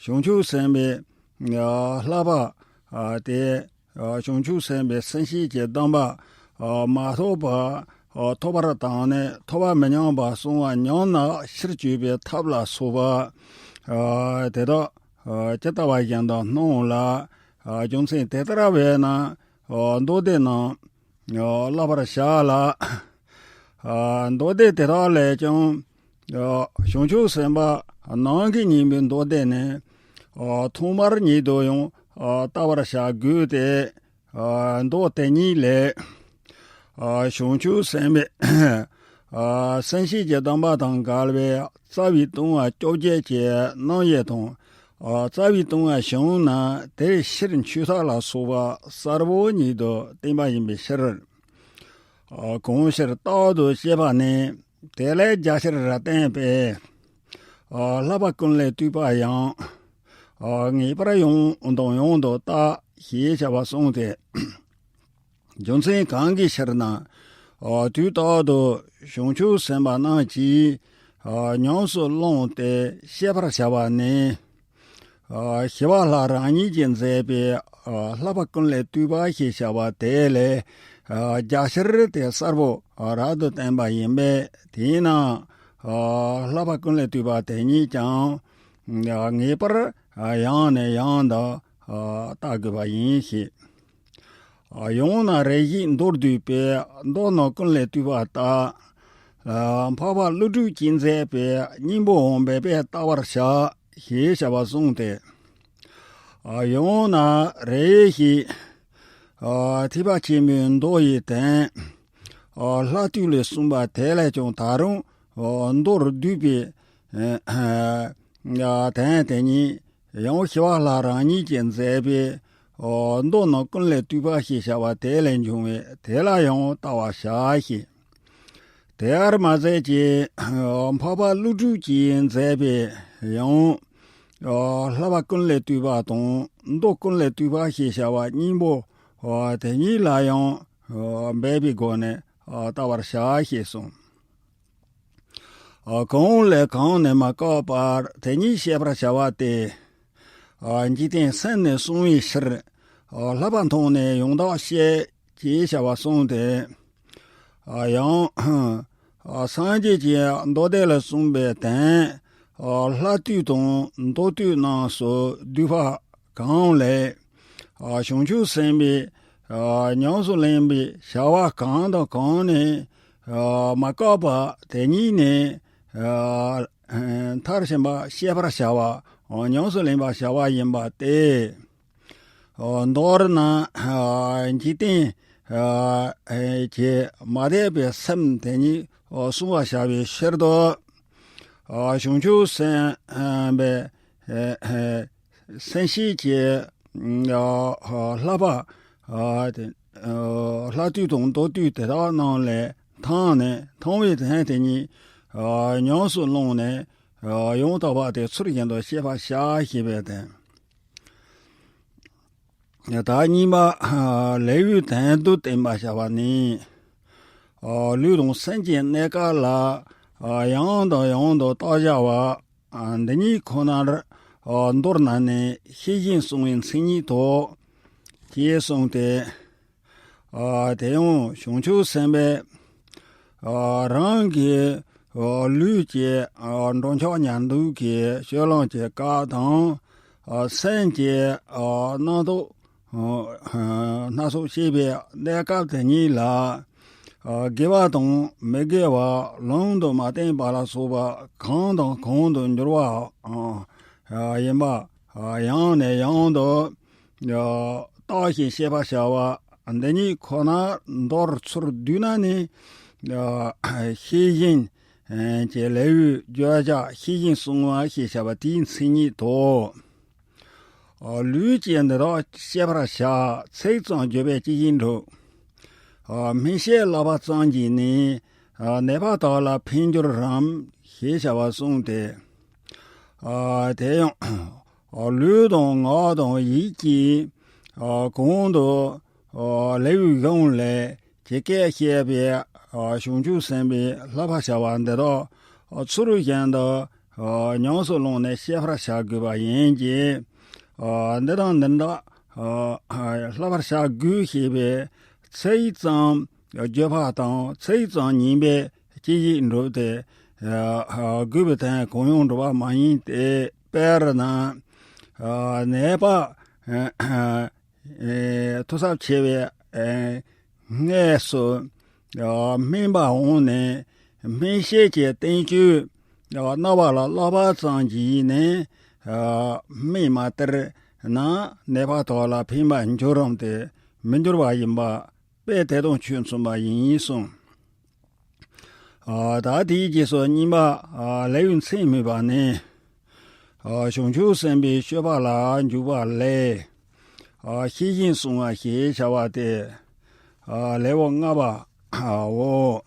བྱང་ཆུབ་སེམས་དཔའི་ཨ་བསླབ་པ་ཨ་དེ། ཨ་བྱང་ཆུབ་སེམས་དཔའི་སེམས་བསྐྱེད་ཀྱི་གདམས་པ་ཨ་མ་ཐོབ་པ་ཨ་ཐོབ་པར་དང་ནི་ཐོབ་པ་མི་ཉམས་པ་གསང་བ་ཉམས་ན་ཕྱིར་བཅོས་པའི་ཐབས་ལ་སོགས་པ་ཨ་དེ་དག་ཨ་ཇི་ལྟ་བ་བཞིན་དུ་སྣང་ལ། ཨ་རྒྱུ་མཚན་དེ་ལྟར་བས་ན་ཨ་མདོ་སྡེ་རྣམས་ཨ་བཀླག་པར་བྱ་ལ། ཨ་མདོ་སྡེ་དེ་དག་ལས་ཀྱང་། ཨ་བྱང་ཆུབ་སེམས་དཔའ་ནམ་མཁའི་སྙིང་པོའི་མདོ་སྡེ་ནི། ཨ་ཐོག་མར་ཉིད་དུ་ཡང་ཨ་བལྟ་བར་བྱ་དགོས་ཏེ། ཨ་མདོ་དེ་ཉིད་ལས། ཨ་བྱང་ཆུབ་སེམས་དཔའི་ཨ་སེམས་བསྐྱེད་ཀྱི་གདམས་པ་དང་འགལ་བའི་རྩ་བའི་ལྟུང་བ་བཅོ་བརྒྱད་ཀྱི་རྣམ་དབྱེ་དང་། ཨ་རྩ་བའི་ལྟུང་བ་བྱུང་ན་དེའི་ཕྱིར་འཆོས་ཐབས་ལ་སོགས་པ་གསལ་པོ་ཉིད་དུ་བསྟན་པ་ཡིན་པའི་ཕྱིར། ཨ་གང་ཕྱིར་རྟག་ཏུ་བྱེད་པ་ནི། དེ་ལས་རྒྱ་ཆེར་བསྟན་པས། ཨ་བསླབ་པ་ཀུན་ལས་བཏུས་པ་ཡང་། ཨ་ངེས་པར་ཡང་དང་ཡང་དུ་བལྟ་ཞེས་བྱ་བ་གསུངས་ཏེ། རྒྱུ་མཚན་གང་གི་ཕྱིར་ན། ཨ་དུས་རྟག་ཏུ་བྱང་ཆུབ་སེམས་དཔའ་རྣམས་ཀྱིས་ཨ་ཉམས་སུ་བླངས་ཏེ་བཤད་པར་བྱ་བ་ནི། ཨ་ཞི་བ་ལྷ་རང་ཉིད་ཀྱིས་མཛད་པའི་ཨ་བསླབ་པ་ཀུན་ལས་བཏུས་པ་ཞེས་བྱ་བ་དེ་ལས་ཨ་རྒྱ་ཆེར་དེ་གསལ་པོ་ཨ་རབ་ཏུ་བསྟན་པ་ཡིན་པས། དེས་ན་ཨ་བསླབ་པ་ཀུན་ལས་བཏུས་པ་དེ་ཉིད་ཀྱང་ཨ་ངེས་པར་ཨ་ཡང་ནས་ཡང་དུ་ཨ་བལྟ་དགོས་པ་ཡིན་ཞེས། ཡང་ན་རེ་ཞིག་མདོར་བསྡུས་པའི་མདོ་རྣམས་ཀུན་ལས་བཏུས་པ་ལྟར། འཕགས་པ་ཀླུ་སྒྲུབ་ཀྱིས་མཛད་པའི་སྙིང་པོའང་འབད་པས་བལྟ་བར་བྱ་ཞེས་བྱ་བ་གསུངས་ཏེ། ཡང་ན་རེ་ཞིག་ཐེག་པ་ཆེན་པོའི་མདོ་ཡི་དོན་ལྷག་བཏུས་ལས་གསུངས་པ་དེ་ལས་ཀྱང་ད་རུང་མདོར་བསྡུས་པའི་དོན་དེ་ཉིད། ཡང་ཞི་བ་ལྷ་རང་ཉིད་ཀྱིས་མཛད་པའི་མདོ་རྣམས་ཀུན་ལས་བཏུས་པ་ཞེས་བྱ་བ་དེ་ལས་འབྱུང་བས་དེ་ལ་ཡང་བལྟ་བར་བྱ་ཞེས། དེ་ལྟར་མ་ཟད་ཀྱི་འཕགས་པ་ཀླུ་སྒྲུབ་ཀྱིས་མཛད་པའི་ཡང་བསླབ་པ་ཀུན་ལས་བཏུས་པ་དང་མདོ་ཀུན་ལས་བཏུས་པ་ཞེས་བྱ་བ་སྙིང་པོ་དེ་ཉིད་ལ་ཡང་འབད་པའི་སྒོ་ནས་ ཨ་བལྟ་བར་བྱ་ཞེས་གསུངས། ཨ་གང་ལས་གང་ནས་མ་བཀག་པར་དེ་ཉིད་བཤད་པར་བྱ་བ་སྟེ། ཨ་འཇིག་རྟེན་སེམས་ནི་བསྲུང་བའི་ཕྱིར། ཨ་བསླབ་པ་མཐོང་ནས་ཡང་དག་བཤད་ཅེས་བྱ་བ་གསུངས་ཏེ། ཨ་ཡང་། ཨ་སངས་རྒྱས་ཀྱི་མདོ་སྡེ་ལ་གསུངས་པའི་དོན། ཨ་བསླབ་བཏུས་དང་མདོ་བཏུས་རྣམས་སུ་བསྡུས་པ་གང་ལས། ཨ་བྱང་ཆུབ་སེམས་དཔའི་ཨ་ཉམས་སུ་ལེན་པའི་བྱ་བ་གང་དང་གང་ནས་ཨ་མ་བཀག་པ་དེ་ཉིད་ནས་ཨ་མཐར་ཕྱིན་པ་བཤད་པར་བྱ་བ། ཨ་ཉམས་སུ་ལེན་པར་བྱ་བ་ཡིན་པ་སྟེ། ཨ་མདོར་ན་ཨ་འཇིག་རྟེན་ཨ་གྱི་མ་དད་པའི་སེམས་དེ་ཉིད་ཨ་བསྲུང་བར་བྱ་བའི་ཕྱིར་དུ། ཨ་བྱང་ཆུབ་སེམས་དཔའི་ཨ་སེམས་བསྐྱེད་ཀྱི་ཨ་བསླབ་པ་ཨ་དེ་ཨ་བསླབ་བཏུས་དང་མདོ་བཏུས་དེ་དག་རྣམས་ལས་ཐར་ནས་ཐར་བའི་དོན་དེ་ཉིད་ཨ་ཉམས་སུ་བླངས་ནས་ཨ་ཡང་དག་པ་དེ་ཚུལ་བཞིན་དུ་བཤད་པར་བྱ་ཞེས་པའི་དོན། ད་གཉིས་པ། ལེའུའི་དོན་བསྡུ་བསྟན་པར་བྱ་བ་ནི། ལུས་དང་སེམས་ཀྱི་གནས་སྐབས་ལ་ཡང་དང་ཡང་དུ་བརྟག་བྱ་བ་འདི་ཉིད་ཁོ་ནར་མདོར་ན་ནི་ཤེས་བཞིན་བསྲུང་བའི་མཚན་ཉིད་དོ། ཅེས་གསུངས་ཏེ། ཨ་དེ་ཡང་བྱང་ཆུབ་སེམས་དཔའི་ཨ་རང་གི་ཨ་ལུས་ཀྱི་ཨ་འགྲོ་འཆག་ཉལ་འདུག་གི་སྤྱོད་ལམ་གྱི་སྐབས་དང་། ཨ་སེམས་ཀྱི་ཨ་རྣམ་རྟོག་ཨ་སྣ་ཚོགས་སྐྱེས་པའི་གནས་སྐབས་དེ་ཉིད་ལ། ཨ་དགེ་བ་དང་མི་དགེ་བ་ལམ་དུ་མ་བསྟན་པ་ལ་སོགས་པ་གང་དང་གང་དུ་འགྱུར་བ་ཨ་ཡིན་པ་ཡང་ནས་ཡང་དུ་བརྟགས་ཤིང་དཔྱད་པར་བྱ་བ་འདི་ཉིད་ཁོ་ན་མདོར་ཚུར་བསྡུས་ན་ནི། ཤེས་བཞིན་གྱི་ལེའུའི་བརྗོད་བྱ་ཤེས་བཞིན་བསྲུང་བ་ཞེས་བྱ་བ་དེའི་མཚན་ཉིད་དོ། ལུས་ཀྱི་འདི་དག་དཔྱད་པར་བྱ། ཚིག་ཙམ་བརྗོད་པས་ཅི་ཞིག་འགྲུབ། སྨིན་བྱེད་བསླབ་པ་ཙམ་གྱིས་ནི། ནད་པ་དག་ལ་ཕན་འགྱུར་རམ་ཞེས་བྱ་བ་གསུངས་ཏེ། ཨ་དེ་ཡང་ལུས་དང་ངག་དང་ཡིད་ཀྱིས་ཨ་གོང་དུ་ཨ་ལེའུའི་གཞུང་ལས་ཇི་སྐད་བཤད་པའི་ཨ་བྱང་ཆུབ་སེམས་དཔའི་བསླབ་པར་བྱ་བ་འདི་དག་ཚུལ་བཞིན་དུ་ཨ་ཉམས་སུ་བླངས་ནས་དཔྱད་པར་བྱ་དགོས་པ་ཡིན་གྱི། ཨ་འདི་དང་འདི་འདྲ་ཨ་བསླབ་པར་བྱ་དགོས་ཞེས་པའི་ཚིག་ཙམ་བརྗོད་པ་དང་ཚིག་ཙམ་ཉན་པས་ཅི་ཞིག་འགྲུབ་སྟེ། ཨ་དགོས་པའི་དོན་གང་ཡང་འགྲུབ་པ་མ་ཡིན་ཏེ། དཔེར་ན་ཨ་ནད་པ་ཨ་ཨ་ཐོག་ཚད་ཆེ་བའི་ཨ་སྔས་སུ་ཨ་སྨན་པ་འོངས་ནས་སྨན་དཔྱད་ཀྱི་བསྟན་བཅོས་ཨ་གནང་བ་ལ་བསླབ་པ་ཙམ་གྱིས་ནི་ཨ་སྨན་མ་སྟེར་ན་ནད་པ་དག་ལ་ཕན་པར་འགྱུར་རམ་སྟེ་མི་འགྱུར་བ་ཡིན་པ། དཔེ་དེ་དང་ཆོས་མཚུངས་པ་ཡིན་གསུངས། ཨ་ད་དེའི་རྗེས་སུ་གཉིས་པ་ཨ་ལེའུའི་མཚན་སྨོས་པ་ནི། ཨ་བྱང་ཆུབ་སེམས་དཔའི་སྤྱོད་པ་ལ་འཇུག་པ་ལས། ཨ་ཤེས་བཞིན་བསྲུང་བ་ཞེས་བྱ་བ་སྟེ། ཨ་ལེའུ་ལྔ་པའོ།